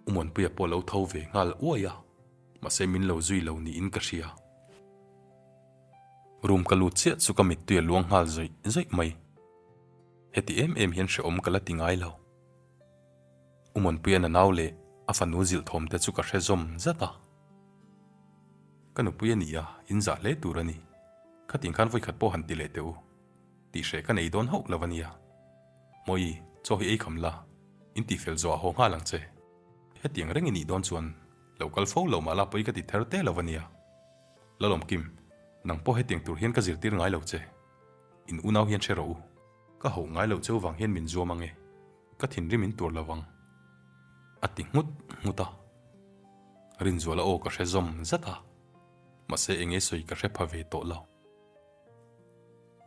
U Muanpuia pawh lo tho ve nghal uai a, mahse min lo zui lo niin ka hria. Room ka lut chiah chu ka mittui a luang nghal zawih zawih mai. Heti em em hian hrehawm ka la ti ngai lo. U Muanpuia nanau leh a fanu zilh thawm te chu ka hre zawm zat a. Ka nupui a ni a, in zah hle tur a ni. Khatin khan vawikhat pawh han ti leh teh u. Tihhreh ka nei dawn hauh lo a nia. Mawi, chaw hi ei kham la, in tihfel zawh a haw nghal ang che. Hetiang reng i nih dawn chuan lo kal fo lo mah la pawi ka ti ther te lo a nia. Lalawmkim, nang pawh hetiang tur hian ka zirtir ngai lo che. In unau hian hre rawh u. Ka hauh ngai loh cheu vang hian min zuam ang e, ka thinrim in tur lo vang. A ti nghut nghut a. Rinzuala aw ka hre zawm zat a, mahse enge sawi ka hre pha ve tawh lo.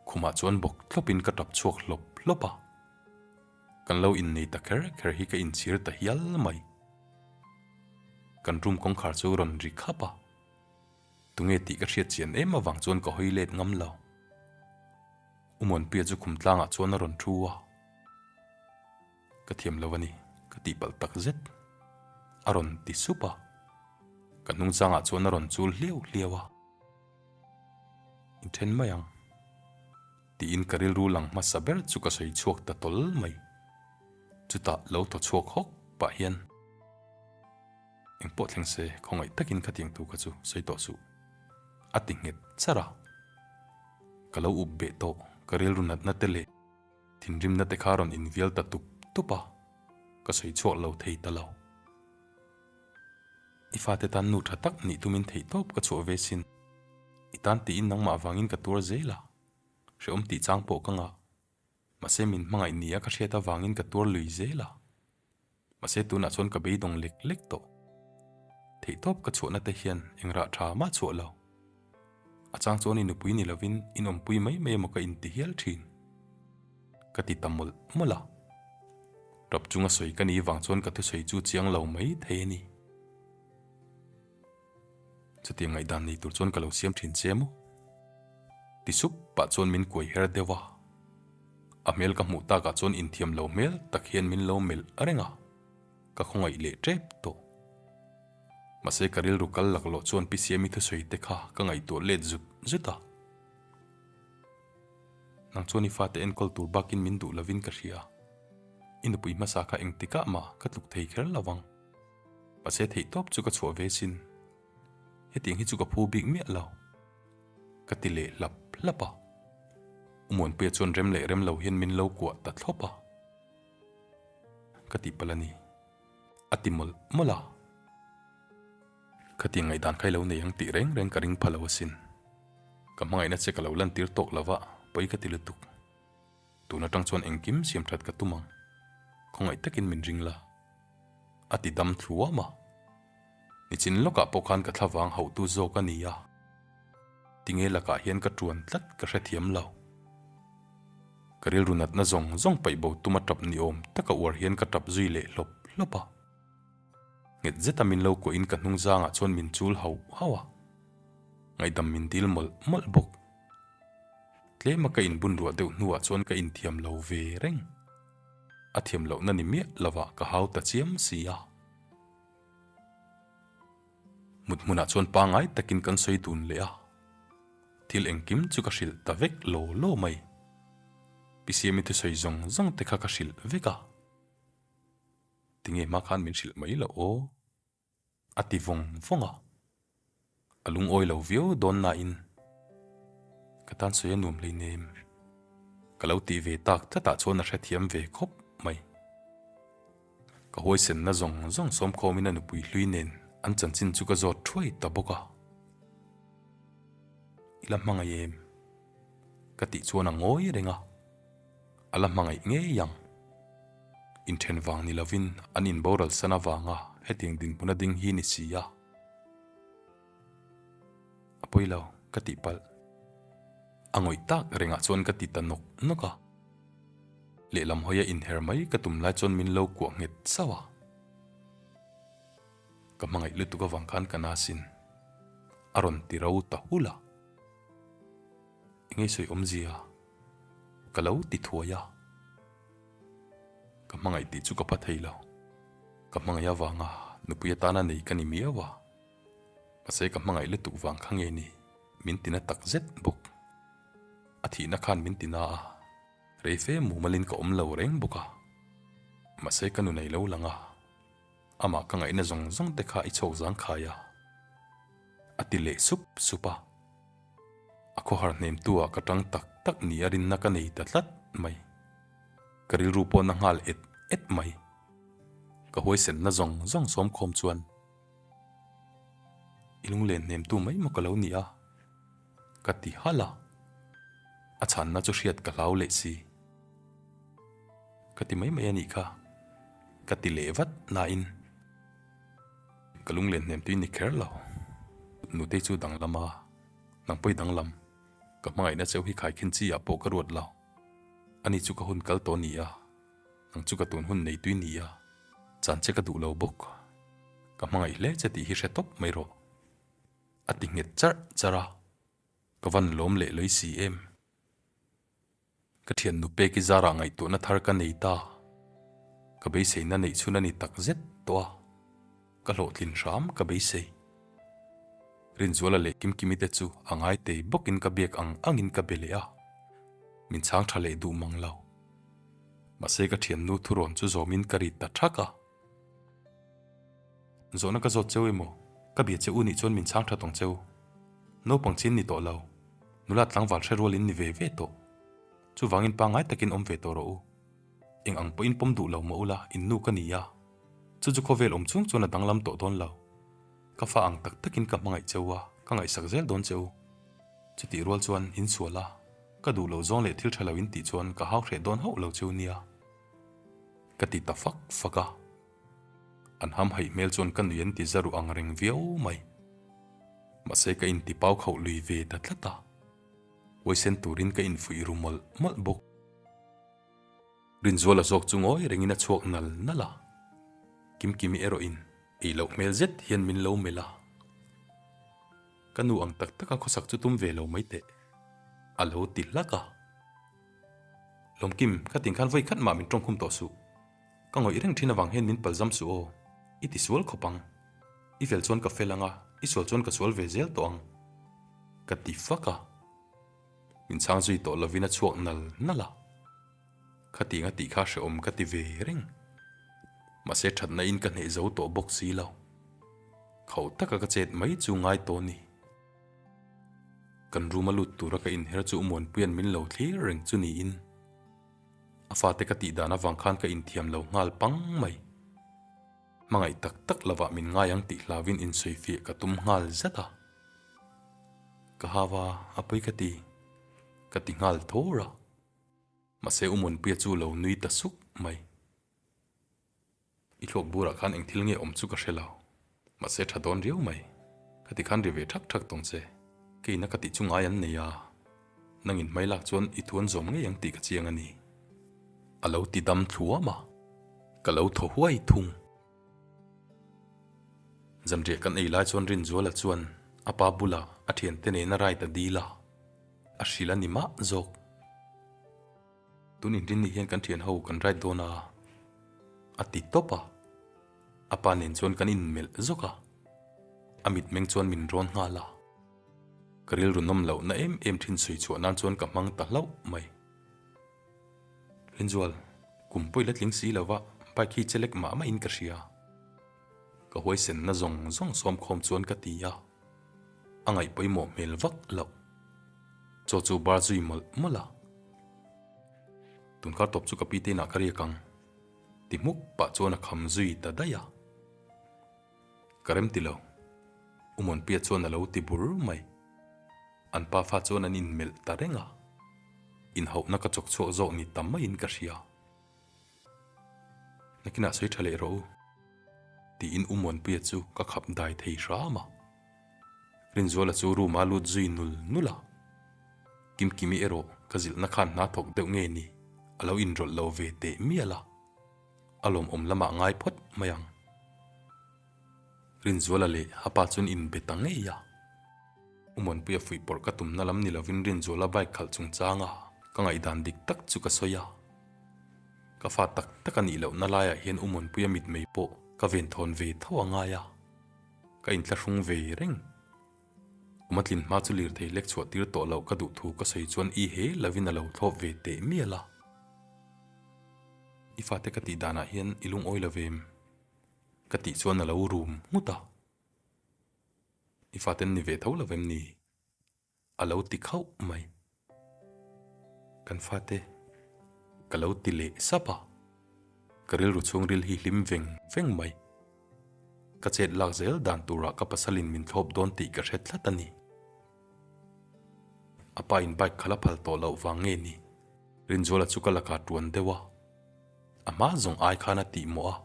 Khumah chuan bawk thlawpin ka tap chhuak hlawp hlawp a. Kan lo innei ta kher kher hi ka inchhir ta hial mai. Kan room kawngkhar chu rawn ri khap a. Tunge tih ka hriat chian em avang chuan ka hawi let ngam lo. U Muanpuia chu khum tlangah chuan a rawn thu a. Ka thiam lo a ni, ka tihpalh tak zet. A rawn ti sup a. Ka hnungchangah chuan a rawn chul hliau hliau a. Inthen mai ang. Tiin ka rilru lang hmasa ber chu ka sawi chhuak ta tawl mai. Chutah lo thaw chhuak hawk pah hian. Engpawh thleng se, khawngaih takin khatiang thu kha chu sawi tawh suh. A ti nghet char a. Ka lo up beh tawh, ka rilru natna te leh thinrimna te kha rawn invial ta tup tup a, ka sawi chhuak lo thei ta lo. I fate tan nu tha tak nih tumin theihtawp ka chhuah ve sin. I tan tiin nangmah vangin ka tuar zel a, hrehawm tih chang pawh ka ngah. Mahse min hmangaih nia ka hriat avangin ka tuar lui zel a. Mahse tunah chuan ka beidawng lek lek tawh. Theihtawp ka chhuahna te hian eng rah tha mah chhuah lo. A chang chuan i nupui ni lovin in awmpui mai mai emaw ka inti hial thin. Ka ti ta mawlh mawlh a. Rap chunga sawi ka ni vang chuan ka thusawi chu chiang lo mai thei a ni. Chutiang ngaihdan nei tur chuan ka lo siam thin che maw? Ti sup pah chuan min kuai her deuh a. A hmel ka hmuh takah chuan inthiam lo hmel tak hian min lo melh reng a, ka khawngaih leh tep tawh. Mahse ka rilru kal laklawh chuan Pi Siami thusawi te kha ka ngaihtuah let zut zut a. Nang chuan i fate enkawl tur bakin min duh lovin ka hria. I nupui hmasa kha engtikah mah ka tluk thei kher lo vang. Mahse theih tawp chu ka chhuah ve sin. Hetiang hi chu ka phu bik miah lo. Ka ti leh hlap hlap a. U Muanpuia chuan rem leh rem lo hian min lo kuah ta thlawp a. Ka tih palh a ni. A ti mawlh mawlh a. Khatiang ngaihdan kha i lo nei ang tih reng reng ka ring pha lo asin. Ka hmangaihna che ka lo lantir tawk lo va, pawi ka ti lutuk. Tun atang chuan engkim siam that ka tum ang. Khawngaih takin min ring la. A ti dam thluam a. Nichin lawkah pawh khan ka thlavang hauhtu zawk a ni a. Tinge lakah hian ka tuan tlat ka hrethiam lo. Ka rilru natna zawng zawng paih bo tuma tap ni awm taka uar hian ka tap zui leh hlawp hlawp a. Nghet zeta min lo kuahin ka hnung zangah chuan min chul hauh hauh a. Ngaihdam min dil mawlh mawlh bawk. Tlema ka inbun ruah deuh hnuah chuan ka inthiam lo ve reng. A thiam lohna ni miah lovah ka hau ta chiam si a. Mut hmunah chuan pangngai takin kan sawi dun leh a. Thil engkim chu ka hrilh ta vek law law mai. Pi Siami thusawi zawng zawng te kha ka hrilh vek a. Tinge hma khan min hrilh mai loh aw? A ti vawng vawng a. A lungawi lo viau dawn nain ka tan sawi a nuam hleinem. Ka lo tih ve tak tlatah chuan a hrethiam ve khawp mai. Ka huaisenna zawng zawng sawmkhawmin a nupui hlui nen an chanchin chu ka zawt thuai ta bawk a. I la hmangaih em? Ka tih chuan a ngawi reng a. A la hmangaih ngei ang. Inthen vang ni lovin an inboral san avanga hetiang dinhmuna ding hi ni si a. A pawi lo, ka tih palh. A ngawih tak rengah chuan ka ti ta nawk nawk a. Lehlam hawia inher mai ka tum lai chuan min lo kuah nghet sauh a. Ka hmangaih lutuk avang khan ka na sin. A rawn ti ro ta hul a. Engei sawi awmzia? Ka lo ti thuai a. Ka hmangaih tih chu ka pha thei lo. Ka hmangaih avanga nupui atana nei ka ni miau a. Mahse ka hmangaih lutuk vang kha nge ni min tina tak zet bawk. A thihna khan min tina a, rei fe mumalin ka awm lo reng bawk a. Mahse ka nu nei lo lang a, amah ka ngaihna zawng zawng te kha i chhawk zang khai a. A ti leh sup sup a. A khawhar hnemtu ah ka tang tak tak ni a rinna ka nei ta tlat mai. Ka rilru pawh na nghal et et mai. Ka huaisenna zawng zawng sawmkhawm chuan i lunglen hnemtu mai maw ka lo ni a? Ka ti halh a. A chhanna chu hriat ka hlau leh si. Ka ti mai mai a nih kha. Ka ti leh vat nain ka lunglen hnem tui ni kher lo. Nutei chu danglam a, nang pawh i danglam. Ka hmangaihna cheu hi khaikhin chi ah pawh ka ruat lo. Ani chu ka hun kal tawh ni a, nang chu ka tun hun nei tui ni a, chan che ka duh lo bawk. Ka hmangaih hle che tih hi hre tawp mai rawh. A ti nghet charh charh a, ka van lawm leh lawih si em. Ka thiannu pek i zarah ngaihtuahna thar ka nei ta. Ka beiseina neih chhun a ni tak zet tawh a, ka hlawhtlin hram ka beisei. Rinzuala leh Kimkimi te chu a ngaitei bawkin ka biak ang angin ka be leh a, min chhang tha leh duh mang lo. Mahse ka thiannu thurawn chu zawmin ka rit ta thak a. Zawhna ka zawt cheu emaw? Ka bia che u nih chuan min chhang tha tawng cheu. Naupang chin ni tawh lo. Nula tlangval hre rual in ni ve ve tawh. Chuvangin pangngai takin awm ve tawh rawh u. Eng ang pawhin pawm duh lo mah ula in nu ka ni a. Chu chu khawvel awm chung chuan a danglam tawh dawn lo. Ka fa ang tak takin ka hmangaih cheu a, ka ngaihsak zel dawn cheu. Chutih rual chuan in sual a, ka duh loh zawng leh thil tha lo in tih chuan ka hau hreh dawn hauh lo cheu nia. Ka ti ta fak fak a. An hamhaih hmel chuan ka nui an ti za ruh ang reng viau mai. Mahse ka inti pau khauh lui ve ta tlat a. Huaisen turin ka infuih ru mawlh mawlh bawk. Rinzuala zawk chu ngawi rengin a chhuak nal nal a. Kimkimi erawhin ei loh hmel zet hian min lo melh a. Ka nu ang tak taka khawsak chu tum ve lo mai teh. A lo ti hlak a. Lawmkim, ka tin khan vawi khat mah min tawngkhum tawh suh. Ka ngawih reng thin avang hian min palzam suh aw. I ti sual khawp ang. I fel chuan ka fel ang a, i sual chuan ka sual ve zel tawh ang. Ka ti fak a. Min chhang zui tawh lovin a chhuak nal nal a. Khatiang a tih kha hrehawm ka ti ve reng. Mahse thatna in ka hneh zo tawh bawk si lo. Khauh taka ka chet mai chu ngai tawh ni. Kan room a lut tura ka inher chu Umuanpuia'n min lo thlir reng chu niin a fate ka tih dan avang khan ka inthiam lo nghal pang mai. Hmangaih tak tak lovah min ngai ang tih hlauin insawifiah ka tum nghal zat a. Ka hau a, a pawi ka ti. Ka ti nghal thawr a. Mahse Umuanpuia chu lo nui ta suk mai. I thluak burah khan eng thil nge awm chu ka hre lo. Mahse tha dawn riau mai. Ka ti khan ri ve thak thak tawng che. Keina ka tih chu ngai an nei a. Nangin hmai lak chuan i thu an zawm ngei ang tih ka chiang a ni. A lo ti dam thluam a. Ka lo thaw huai thung. Zanriah kan ei lai chuan Rinzuala chuan a pa bulah a thiante nena ride a dil a. A hrilh a ni mah zawk. Tun inrinni hian kan thian ho kan ride dawn a, a ti tawp a. A pa nen chuan kan inmelh zawk a, a mitmeng chuan min rawn nghal a. Ka rilru nawm lohna em em thin sawi chhuah nan chuan ka hmang ta hlauh mai. Rinzual, kum pawh i la tling si lo va, bike hi chelek mah mahin ka hria. Ka huaisenna zawng zawng sawmkhawm chuan ka ti a, a ngaih pawimawh hmel vak loh. Chaw chu bar zui mawlh mawlh a. Tunkar tawp chu ka pi te inah ka riak ang. Ti hmuk pah chuan a kham zui ta daih a. Ka rem ti lo. U Muanpuia chuan a lo ti bur mai. An pa fa chuan an inmelh ta reng a. Inhauhna ka chawk chhuak zawk ni ta maiin ka hria. Nakinah sawi tha leh rawh u. Tiin U Muanpuia chu ka khap dai thei hram a. Rinzuala chu room a lut zui nul nul a, Kimkimi erawh ka zilhna khan hna thawk deuh nge ni a lo inrawlh lo ve teh mial a, a lawmawm lamah ngai phawt mai ang. Rinzuala leh a pa chuan inbe ta ngei a, U Muanpuia fuihpawrh ka tumna lam ni lovin Rinzuala bike khalh chungchanga ka ngaihdan dik tak chu ka sawi a, ka fa tak tak a nih lohna laiah hian U Muanpuia mitmei pawh ka venthawn ve tho a ngai a. Ka inthlahrung ve reng. Kum a tlin hma chu lirthei lek chhuah tir tawh loh ka duh thu ka sawi chuan i he lovin a lo thlawp ve teh mial a. I fate ka tih danah hian i lungawi lo vem? Ka tih chuan a lo rum nghut a. I fate an ni ve tho lo vem ni? A lo ti khauh mai. Kan fate, ka lo ti leh sap a. Ka rilru chhungril hi hlim veng veng mai. Ka chet lak zel dan turah ka pasalin min thlawp dawn tih ka hre tlat a ni. A pa in bike khalh a phal tawh loh vang nge ni? Rinzuala chu ka lakah tuan deuh a, a hma zawng ai khan a tih mawh a,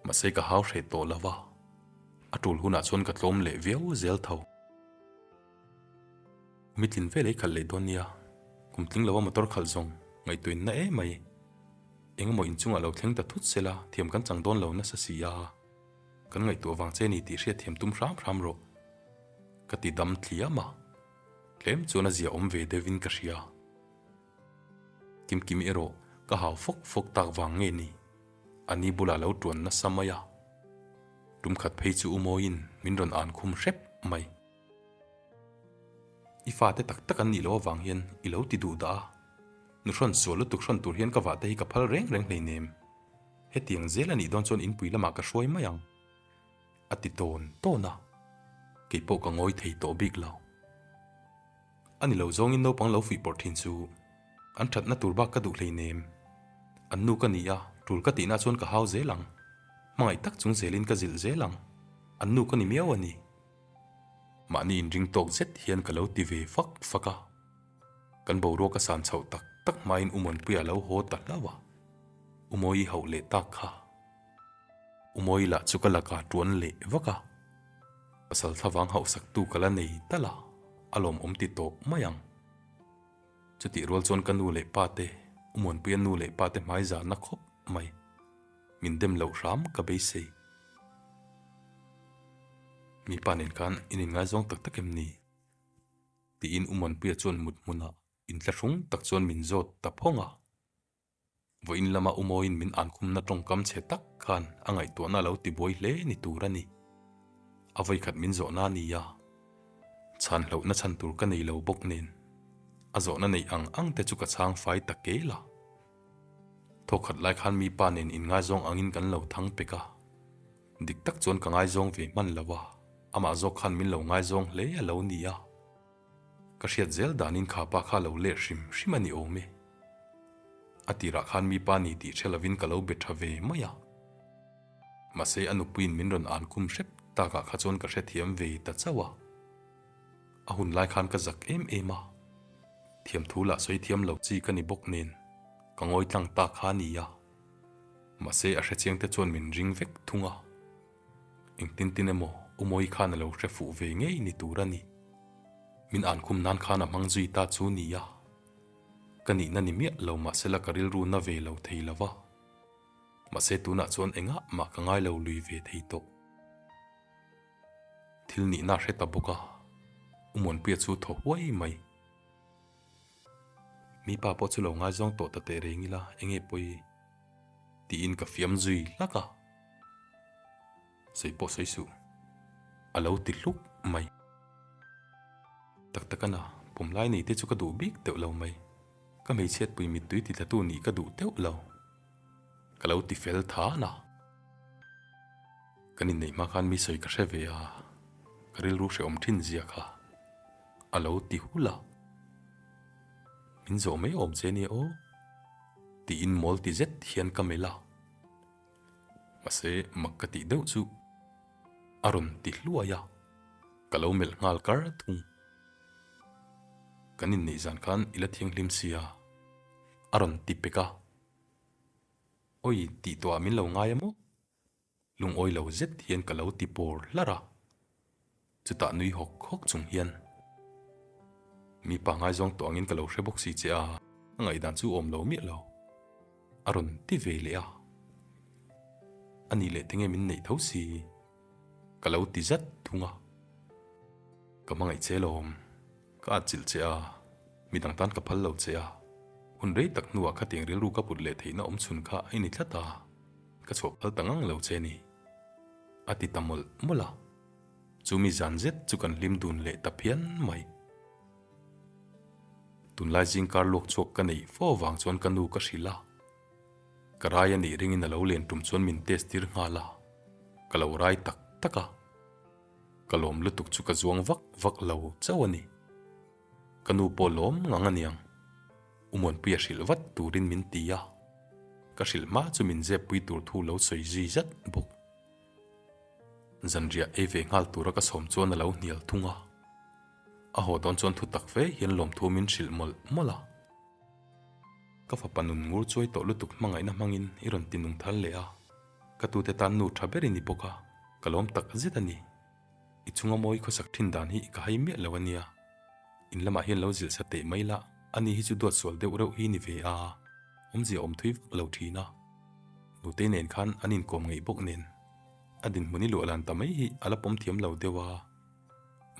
mahse ka hau hreh tawh lo va, a tul hunah chuan ka tlawm leh viau zel tho. Mitlin vel ei khalh leh dawn nia, kum tling lova motor khalh zawng ngaihtuah in na em mai. Engemaw inchungah lo thleng ta thut sela thiam kan chang dawn lo nasa si a, kan ngaihtuah vang che ni tih hriat thiam tum hram hram rawh. Ka ti dam thliam a, tlem chuan a zia awm ve deuhin ka hria. Kimkim erawh ka hau fawk fawk tak vang nge ni, a ni bulah lo tuan nasa mai a. Tum khat phei chu u Mawiin min rawn an khum hrep mai. I fate tak tak an nih loh avang hian i lo ti duh dah a, nu hrawn sual lutuk hrawn tur hian ka vahte hi ka phal reng reng hleinem. Hetiang zel a nih dawn chuan inpui lamah ka hruai mai ang. A ti tawn tawn a, kei pawh ka ngawi thei tawh bik lo. A ni lo zawngin naupang lo fuih pawrh thin chu an thatna tur bak ka duh hleinem. An nu ka ni a, tul ka tihna chuan ka hau zel ang. Hmangaih tak chung zelin ka zilh zel ang. An nu ka ni miau a ni. Mahni inring tawk zet hian ka lo ti ve fak fak a. Kan boruak a san chhoh tak tak hmain U Muanpuia lo haw ta hlauh a. U Mawi hauh leh tak kha. U Mawi lah chu ka lakah tuan leh vak a. Pasal thlavang hauhsaktu ka la nei tal a, a lawmawm ti tawp mai ang. Chutih rual chuan ka nu leh pa te, U Muanpuia nu leh pa te hmai zahna khawp mai. Min dem loh hram ka beisei. Mipa nen khan in inngaizawng tak tak em ni? Tiin U Muanpuia chuan mut hmunah inthlahrung tak chuan min zawt ta phawng a. Vawiin lama U Mawiin min ankhumna tawngkam chhe tak khan a ngaihtuahna a lo tibuai hle ni tur a ni. A vawikhat min zawhna a ni a, chhan hlauhna chhan tur ka nei lo bawk nen a zawhna neih ang ang te chu ka chhang fai ta kel a. Thawkhat lai khan mi pa nen inngaizawng angin kan lo thang pek a, dik tak chuan ka ngaizawng ve hman lo a, amah zawk khan min lo ngaizawng hle a lo ni a. Ka hriat zel danin kha pa kha lo let hrim hrim a ni awm e. A tirah khan mi pa ni tih hre lovin ka lo be tha ve mai a. Mahse a nupuiin min rawn an khum hrep takah kha chuan ka hrethiam ve ta chauh a. A hun lai khan ka zak em em a. Thiamthu lah sawi thiam lo chi ka ni bawk nen ka ngawi tlang ta kha a ni a. Mahse a hrechiang te chuan min ring vek thung a. Engtin tin emaw U Mawi khan a lo hre fuh ve ngei ni tur a ni. Min an khum nan khan a hmang zui ta chu nia. Ka nihna ni miah lo mahsela ka rilru na ve lo thei lo va. Mahse tunah chuan engah mah ka ngai lo lui ve thei tawh. Thil nihna hre ta bawk a, U Muanpuia chu thaw huai mai. Mi pa pawh chu lo ngaizawng tawh ta teh reng ila enge pawi? Tiin ka fiam zui hlak a. Sawi pawh sawi suh. A lo ti hluk mai. Tak tak ana, pawm lai nei te chu ka duh bik teuh lo mai. Ka hmeichhiatpui mittui ti tlatu nih ka duh teuh lo. Ka lo ti fel than a. Kan inneih hma khan mi sawi ka hre ve a, ka rilru hrehawm thin zia kha a lo ti hul a. Min zawh mai awm che nia aw, tiin mawl ti zet hian ka melh a. Mahse mak ka tih deuh chu a rawn ti hluai a, ka lo melh nghal kar thung. Kan inneih zan khan i la thianghlim sia, a rawn ti pek a. Awi tih tawhah min lo ngai a maw? Lungawi lo zet hian ka lo ti pawr hlar a, chutah nui hawk hawk chung hian, Mi pa ngaizawng tawh angin ka lo hre bawk si che a, ka ngaihdan chu awm lo miah lo, a rawn ti ve leh a. A nih leh tinge min neih tho si? Ka lo ti zat thung a. Ka hmangaih che lawm. Ka atchilh che a, midang tan ka phal lo che a, hun rei tak hnuah khatiang rilru ka put leh theihna awm chhun kha a ini tlat a, ka chhuah phal ta ngang lo che ni. A ti ta mawlh mawlh a, chumi zan zet chu kan hlim dun leh ta phian mai. Tunlai zingkar luak chhuak ka neih fo avang chuan ka nu ka hrilh a, ka rai a nih ringin a lo len tum chuan min test tir nghal a, ka lo rai tak tak a. Ka lawm lutuk chu ka zuang vak vak lo chauh a ni. Ka nu pawh lawm ngang a niang. U Muanpuia hrilh vat turin min ti a, ka hrilh hma chu min zep pui tur thu lo sawi zui zat bawk. Zanriah ei ve nghal tura ka sawm chuan a lo hnial thung a. A haw dawn chuan thu tak fe hian lawmthu min hrilh mawlh mawlh a. Ka fapa nun ngur chuai tawh lutuk hmangaihna hmangin i rawn ti nung thar leh a, ka tute tan nu tha ber i ni bawk a, ka lawm tak zet a ni. I chunga mawi khawsak thin dan hi ka hai miah lo a nia. In lamah hian lo zilh sa teh mai la, ani hi chu duat sual deuh reuh hi ni ve a, awmzia awm thui vak lo thin a. Nutei nen khan an inkawm ngeih bawk nen, a dinhmun i luah lan ta mai hi a la pawm thiam lo deuh a.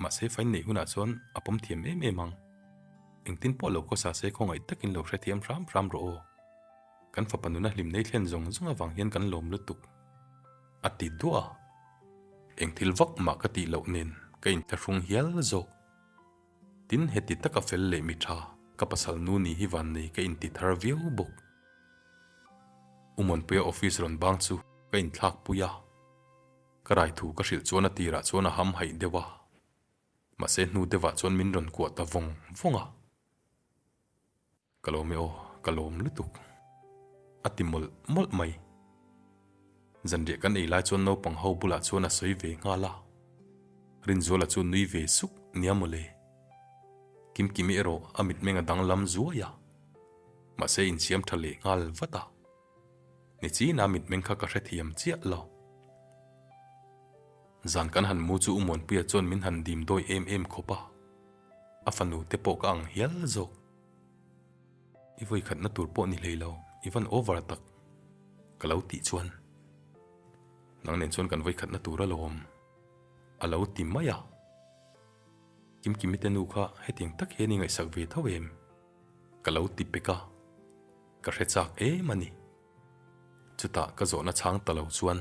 Mahse fain neih hunah chuan a pawm thiam em em ang. Engtin pawh lo khawsa se khawngaih takin lo hrethiam hram hram rawh aw. Kan fapa nuna hlimnei thlen zawng zawng avang hian kan lawm lutuk. A ti duah a. Eng thil vak mah ka tih loh nen ka inthlahrung hial zawk. Tin heti taka fel leh mi tha ka pasal nu ni hi vannei ka inti thar viau bawk. U Muanpuia office rawn bang chu ka inthlak pui a. Ka rai thu ka hrilh chuan a tirah chuan a ham haih deuh a. Mahse hnu deuhah chuan min rawn kuah ta vawng vawng a. Ka lawm e aw, ka lawm lutuk. A ti mawlh mawlh mai. Zanriah kan ei lai chuan naupang ho bulah chuan a sawi ve nghal a. Rinzuala chu nui ve suk nia mawle. Kimkimi erawh a mitmeng a danglam zuai a. Mahse insiam tha leh nghal vat a. Nichina mitmeng kha ka hrethiam chiah lo. Zan kan han mu chu U Muanpuia chuan min han dim dawi em em khawp a. A fanu te pawh ka ang hial zawk. I vawi khatna tur pawh ni hlei lo, i van over tak ka lo tih chuan nang nen chuan kan vawi khatna tur alawm a lo ti mai a. Kimkimi te nu kha hetiang tak hian i ngaihsak ve tho em? Ka lo ti pek a, ka hre chak em a ni. Chutah ka zawhna chhang ta lo chuan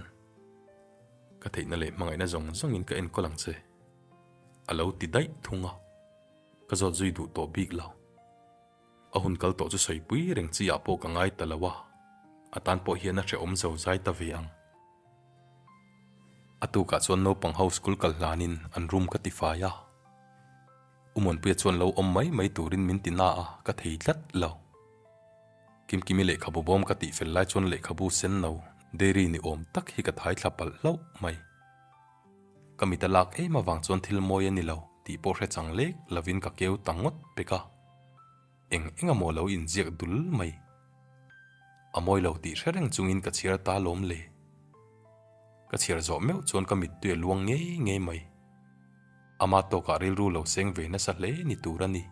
ka theihna leh hmangaihna zawng zawngin ka enkawl ang che a lo ti daih thung a. Ka zawt zui duh tawh bik lo. A hun kal tawh chu sawipui reng chi ah pawh ka ngai ta lo a, a tan pawh hian a hrehawm zo zai ta ve ang. A tukah chuan naupang ho school kal hlanin an room ka ti fai a. U Muanpuia chuan lo awm mai mai turin min ti na a, ka thei tlat lo. Kimkimi lehkhabu bawm ka tih fel lai chuan lehkhabu sen no, dairy ni awm tak hi ka thai thla palh hlauh mai. Ka mit a lak em avang chuan thil mawi a ni lo tih pawh hre chang lek lovin ka keu ta ngawt pek a. Eng eng amaw lo inziak dul mai. A mawi lo tih hre reng chungin ka chhiar ta lawm le. Ka chhiar zawh meuh chuan ka mittui a luang ngei ngei mai. Ama tawkah rilru lo seng ve nasa hle ni tur a ni.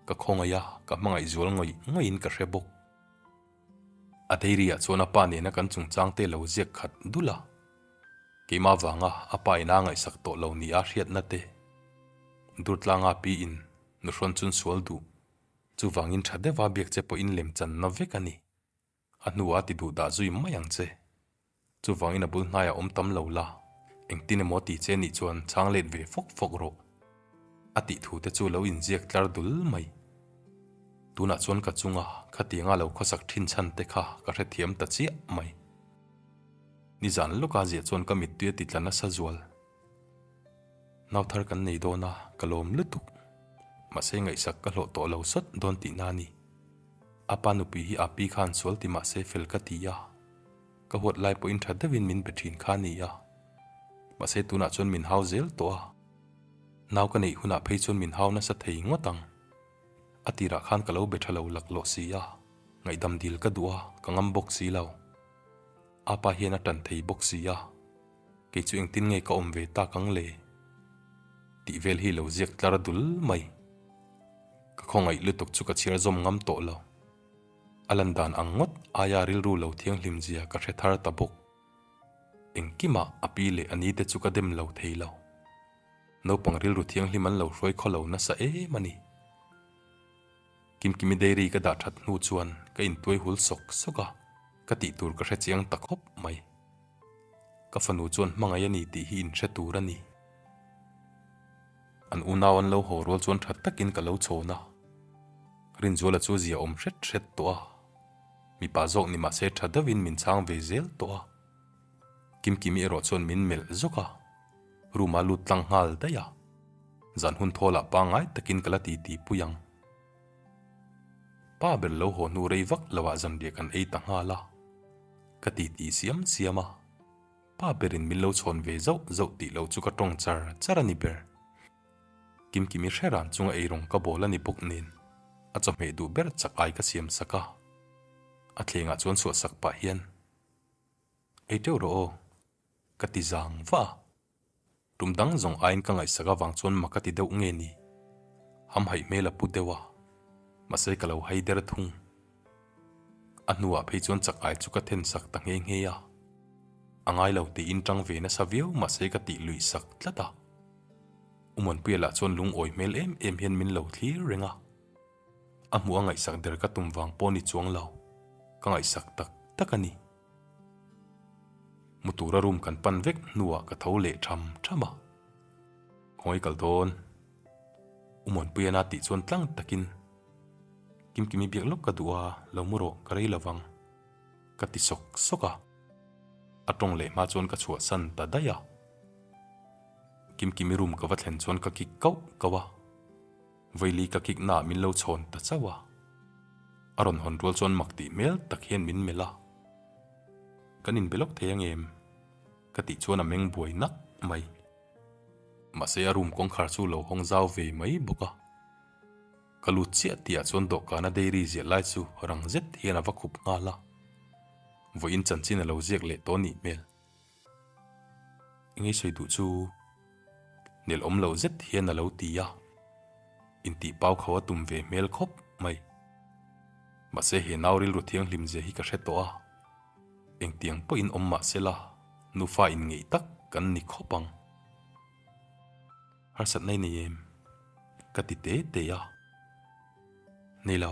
Ka khawngaih a, ka hmangaih zual ngawih ngawihin ka hre bawk. A dairy ah chuan a pa nena kan chungchang te lo ziak khat dul a. Keimah vanga a pa ina ngaihsak tawh lo ni a hriatna te. Durtlanga pi in nuhrawn chun sual duh. Chuvangin tha deuha biak che pawhin lem channa vek a ni. A hnuah ti duh dah zui mai ang che. Chuvangin a bul hnaiah awm tam lo la, engtin emaw ti che nih chuan chhang let ve fawk fawk rawh. A tih thu te chu lo inziak tlar dul mai. Tunah chuan ka chunga khatianga lo khawsak thin chhan te kha ka hrethiam ta chiah mai. Nizan lawka ziah chuan ka mittui a ti tla nasa zual. Nau thar kan nei dawn a, ka lawm lutuk. Mahse ngaihsak ka hlawh tawh lo sawt dawn tihna a ni. A pa nupui hi a pi khan sual ti mahse fel ka ti a. Ka huat lai pawhin tha deuhin min be thin kha a ni a. Mahse tunah chuan min hau zel tawh a. Nau ka neih hunah phei chuan min hau nasa thei ngawt ang. A tirah khan ka lo be tha lo laklawh si a, ngaihdam dil ka duh a, ka ngam bawk si lo. A pa hian a tan thei bawk si a, kei chu engtin nge ka awm ve tak ang le? Tih vel hi lo ziak tlar dul mai. Ka khawngaih lutuk chu ka chhiar zawm ngam tawh lo. A lan dan ang ngawt aia rilru lo thianghlim zia ka hre thar ta bawk. Engkimah a pi leh a ni te chu ka dem lo thei lo. Naupang rilru thianghlim an lo hruai khaw lo nasa em a ni. Kimkimi dairy ka dah that hnu chuan ka intuai hul sawk sawk a, ka tih tur ka hre chiang ta khawp mai. Ka fanu chuan hmangaih a ni tih hi inhre tur a ni. An unau an lo haw rual chuan tha takin ka lo chhawn a. Rinzuala chu zia awm hret hret tawh a. Mipa zawk ni mahse tha deuhin min chhang ve zel tawh a. Kimkimi erawh chuan min melh zawk a. Room a lut tlang nghal daih a. Zan hun thawlah pangngai takin ka la titi pui ang. Pa ber lo haw hnu rei vak loah zanriah kan ei ta nghal a. Ka titi siam siam a. Pa berin min lo chhawn ve zauh zauh tih lo chu ka tawng char char a ni ber. Kimkimi hre ran chunga eirawng ka bawl a ni bawk nen a chawhmeh duh ber chak ai ka siam sak a. A thlengah chuan suah sak pah hian, Ei teuh rawh aw, ka ti zang va a. Tum dang zawng aiin ka ngaihsak avang chuan mak a ti deuh nge ni? Hamhaih hmel a pu deuh a, mahse ka lo hai der thung. A hnuah phei chuan chak ai chu ka then sak ta nghe nghe a. A ngai lo tiin tang ve nasa viau mahse ka tih luih sak tlat a. Umanpuia lah chuan lungawi hmel em em hian min lo thlir reng a. A hmuh a ngaihsak der ka tum vang pawh ni chuang lo, ka ngaihsak tak tak a ni. Mu tura room kan pan vek hnuah ka tho leh tham tham a. Khawngaih kal dawn. Umawnpuia na tih chuan tlang takin Kimkimi biak lawk ka duh a, lo mu rawh, ka rei lovang. Ka ti sawk sawk a. A tawng leh hma chuan ka chhuahsan ta daih a. Kimkimi room ka va thlen chuan ka kik kauh kauh a. Vaili ka kik naah min lo chhawn ta chauh a. A rawn hawn rual chuan mak tih hmel tak hian min melh a. Kan inbe lawk thei ang em? Ka tih chuan a meng buai nak mai. Mahse a room kawngkhar chu lo hawng zau ve mai bawk a. Ka lut chiah tihah chuan dawhkana dairy ziah lai chu rang zet hian a va khup nghal a. Vawiin chanchin a lo ziak leh tawh nih hmel. Engei sawi duh chu nel awm lo zet hian a lo ti a, intih pau kho a tum ve hmel khawp mai. Mahse he nau rilru thianghlim zia hi ka hre tawh a, engtiang pawhin awm mah se la nufa inngeih tak kan ni khawp ang. Harsatna i nei em? Ka ti te te a. Nei lo,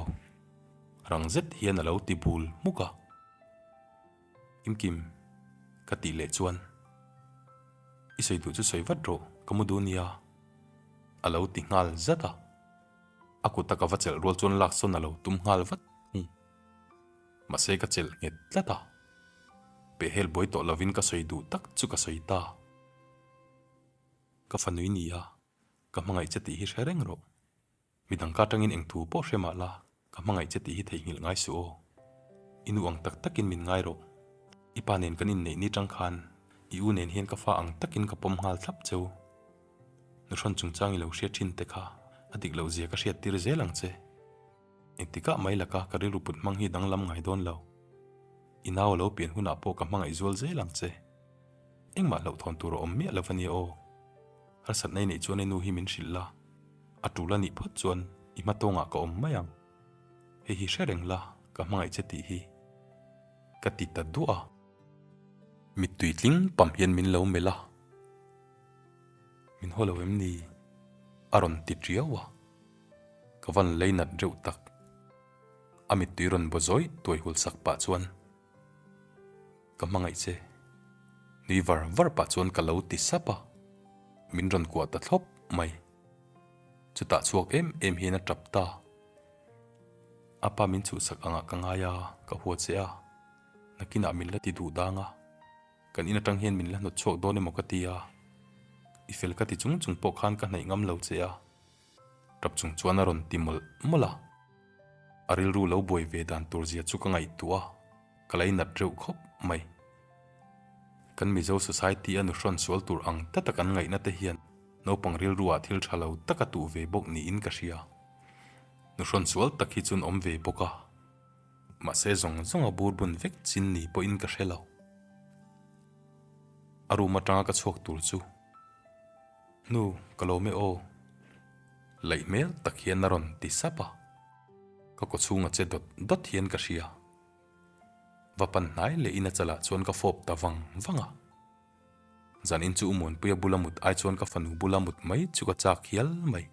rang zet hian a lo ti bul hmuk a. Kimkim, ka tih leh chuan, I sawi duh chu sawi vat rawh, ka mu duh nia, a lo ti nghal zat a. A kuta ka va chelh rual chuan lak sawn a lo tum nghal vat thung. Mahse ka chelh nghet tlat a. Pehhel buai tawh lovin ka sawi duh tak chu ka sawi ta. Ka fanui nia, ka hmangaih che tih hi hre reng rawh. Midang ka atangin eng thu pawh hre mah la, ka hmangaih che tih hi theihnghilh ngai suh aw. I nu ang tak takin min ngai rawh. I pa nen kan inneih ni tang khan i u nen hian ka fa ang takin ka pawm nghal thlap cheu. Nuhrawn chungchang i lo hriat thin te kha a dik loh zia ka hriat tir zel ang che. Engtikah mai laka ka rilru put hmang hi danglam ngai dawn lo. I nau a lo pian hunah pawh ka hmangaih zual zel ang che. Engmah hlauhthawn tur a awm miah lo va nia aw. Harsatna i neih chuan i nu hi min hrilh la, a tul a nih phawt chuan i hma tawngah ka awm mai ang. Hei hi hre reng la, ka hmangaih che tih hi. Ka ti ta duah a. Mittui tling pam hian min lo melh a. Min haw lo em ni? A rawn ti tiau a. Ka van lei nat reuh tak. A mittui rawn baw zawi tuai hul sak pah chuan. Ka hmangaih che. Nui var var pah chuan ka lo ti sap a, min rawn kuah ta thlawp mai. Chutah chhuak em em hian a tap ta. A pa min chhuhsak angah ka ngai a, ka hua che a, nakinah min la ti duh dang a, kan in atang hian min la hnawt chhuak dawn emaw ka ti a, i fel ka ti chung chung pawh khan ka hnaih ngam lo che a, tap chung chuan a rawn ti mawlh mawlh a. A rilru lo buai ve dan tur zia chu ka ngaihtuah a. Ka lainat reuh khawp mai. Kan Mizo society a nuhrawn sual tur ang tata kan ngaihna te hian naupang rilru ah thil tha lo tak a tuh ve bawk niin ka hria. Nuhrawn sual tak hi chun awm ve bawk a. Mahse zawng zawng a bur bun vek chin ni pawhin ka hre lo. A room atanga ka chhuak tur chu Nu, ka lawm e aw. Laih hmel tak hian a rawn ti sap a. Ka kawchhung a che dawt dawt hian ka hria. Va pan hnai leh in a chalah chuan ka fawp ta vang vang a. Zanin chu Umuanpuia bula mut ai chuan ka fanu bula mut mai chu ka chak hial mai.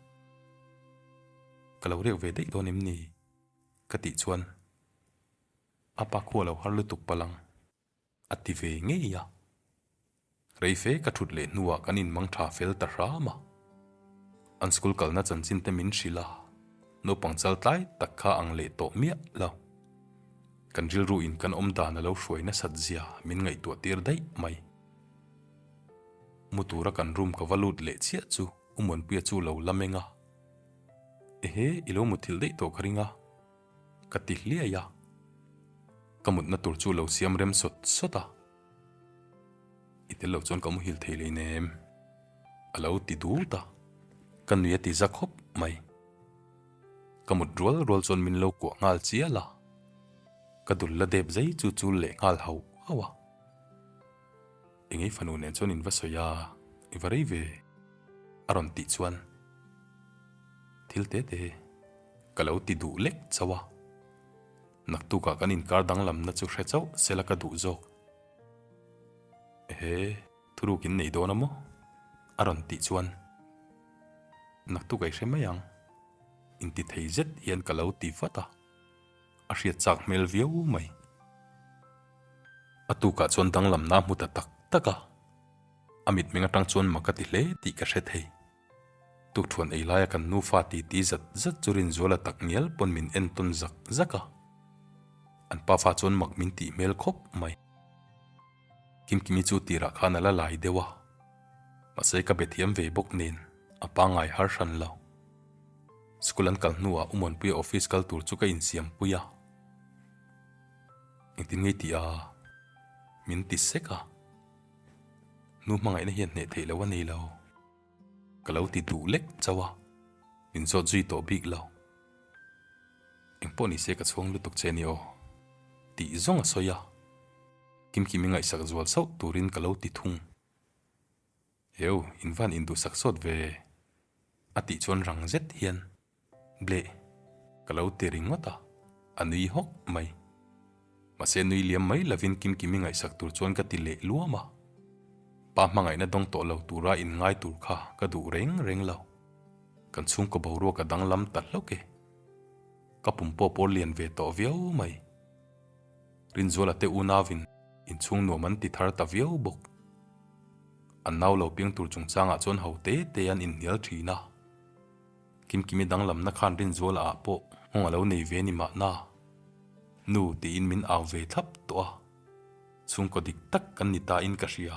Ka lo riak ve daih dawn em ni? Ka tih chuan a pa khu a lo har lutuk palang. A ti ve ngei a. Rei fe ka thut leh hnuah kan inmang tha fel ta hram a. An school kalna chanchin te min hrilh a, naupang chal tlai tak kha ang leh tawh miah lo. Kan rilru in kan awm dan a lo hruai nasat zia min ngaihtuah tir daih mai. Mu tura kan room ka va lut leh chiah chu U Muanpuia chu lo la meng a. Ehe, i lo muthilh daih tawh ka ring a. Ka ti hliai a, ka mutna tur chu lo siam rem sawt sawt a, I tel lo chuan ka muhil thei lei nem, a lo ti dut a. Ka nui a ti za khawp mai. Ka mut rual rual chuan min lo kuah nghal chial a, ka dul la dep zai chu chul leh nghal hauh hauh a. Engei fanu nen chuan in va sawi a, i va rei ve a rawn tih chuan thil te te ka lo ti duh lek chauh a. Naktukah kan inkar danglamna chu hre chauh sela ka duh zawk. Ehe, thuruk in nei dawn a maw? A rawn tih chuan naktuk a i hre mai ang. Inti thei zet hian ka lo ti vat a, a hriat chak hmel viau mai. A tukah chuan danglamna a hmu ta tak tak a, a mitmeng atang chuan mak a ti hle tih ka hre thei. Tukthuan ei laia kan nufa titi zat zat chu Rinzuala tak ngial pawn min entawn zak zak a, an pafa chuan mak min tih hmel khawp mai. Kimkimi chu tirah khan a la lai deuh a, mahse ka be thiam ve bawk nen a pangngai har hran lo. School an kal hnuah Umawnpuia office kal tur chu ka insiam pui a, engtin ngei tih a min ti sek a, nu hmangaihna hian hneh theih loh a nei lo. Ka lo ti duh lek chauh a, min zawt zui tawh bik lo. Engpawh ni se ka chhuang lutuk che ni aw, tih zawng a sawi a, Kimkimi ngaihsak zual sauh turin ka lo ti thung. Eu, in van induhsak sawt ve, a tih chuan rang zet hian Bleh, ka lo ti ringawt a, a nui hawk mai. Mahse nui liam mai lovin Kimkimi ngaihsak tur chuan ka ti leh luam a. Pa hmangaihna dawng tawh lo tura inngai tur kha ka duh reng reng lo. Kan chhungkaw boruak a danglam ta hlawk e. Ka pum pawh pawl lian ve tawh viau mai. Rinzuala te unauin inchhung nuam an ti thar ta viau bawk. An nau lo piang tur chungchangah chuan ho te te an inhnial thin a. Kimkimi danglamna khan Rinzuala ah pawh nghawng a lo nei ve ni mahna. Nu tiin min au ve thlap tawh a, chhungkaw dik tak kan ni ta in ka hria.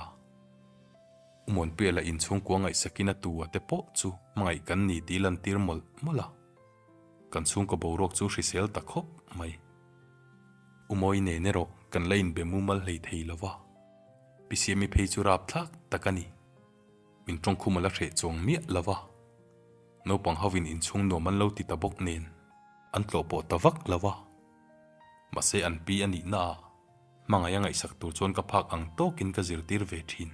Umawnpuia lah inchhungkua ngaihsakin a tu a te pawh chu hmangaih kan ni tih lantir mawlh mawlh a. Kan chhungkaw boruak chu hrisel ta khawp mai. Umawi nen erawh kan la inbe mumal hlei thei lo va, Pi Siami phei chu rapthlak tak a ni. Min tawngkhum a la hreh chuang miah lo va, naupang hovin inchhung nuam an lo ti ta bawk nen an tlawh pawh ta vak lo va. Mahse an pi a nihna ah hmangaih a ngaihsak tur chuan ka phak ang tawkin ka zirtir ve thin.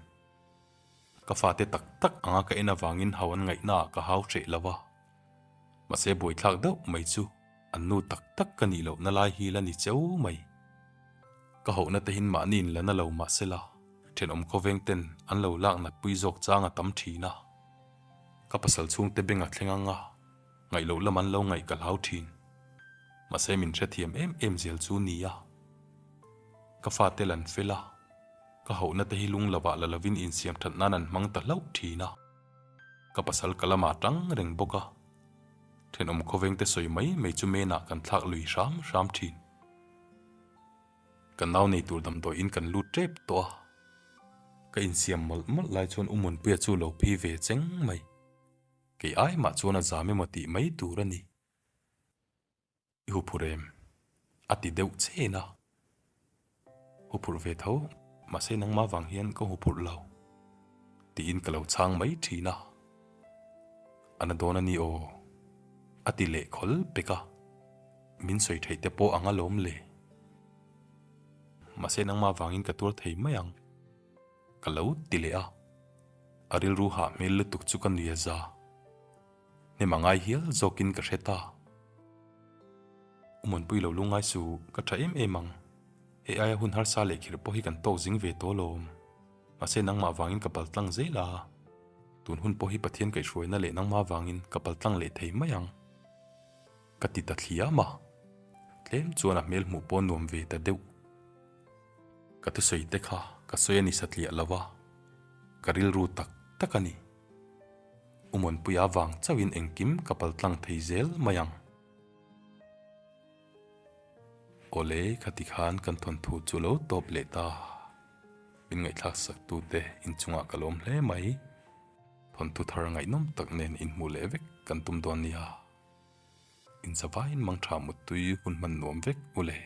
Ka fate tak tak anga ka en avangin hau an ngaihna ah ka hau hreh lo va. Mahse buaithlak deuh mai chu an nu tak tak ka nih lohna lai hi la ni cheu mai. Ka hohna te hin mahni in la na lo mahsela thenawm khawveng ten an lo lak nat pui zawk chang a tam thin a. Ka pasal chhungte beng a thleng anga ngaih loh lam an lo ngaih ka hlau thin. Mahse min hrethiam em em zel chu nia. Ka fate lan fel a, ka hohna te hi lung lovah la lovin insiam that nan an hmang ta hlauh thin a. Ka pasal ka lamah tang reng bawk a, thenawm khawveng te sawi mai mai chu menah kan thlak lui hram hram thin. Ka nau nei tur damdawiin kan lut tep tawh a, ka insiam mawlh mawlh lai chuan U Munpuia chu lo phi ve cheng mai. Kei ai mah chuan a zam emaw tih mai tur a ni. I huphurh em? A ti deuh chen a. Huphurh ve tho, mahse nangmah vang hian ka huphurh lo tiin ka lo chhang mai thin a. A na dawn a ni aw, a ti leh khawl pek a. Min sawi theih te pawh ang alawm le. Mahse nangmah vangin ka tuar thei mai ang. Ka lo ti leh a. A rilru hah hmel lutuk chu ka nui a za. Hnem a ngai hial zawkin ka hre ta. Umawnpui lo lungngai su, ka tha em em ang. Hei aia hun harsa leh khirh pawh hi kan tawk zing ve tawh alawm. Mahse nangmah vangin ka paltlang zel a. Tun hun pawh hi Pathian kaihhruaina leh nangmah vangin ka paltlang leh thei mai ang. Ka ti ta thliam a, tlem chuan a hmel hmuh pawh nuam ve ta deuh. Ka thusawi te kha ka sawi a ni satliah lo va, ka rilru tak tak a ni. Umawnpuia vang chauhin engkim ka paltlang thei zel mai ang. Awle khati khan kan thawnthu chu lo tawp leh ta. Min ngaihthlak sak tute inchungah ka lawm hle mai. Thawnthu thar ngaihnawm tak nen inhmuh leh vek kan tum dawn nia. Inzavaiin mangtha muttui hun hman nuam vek u le.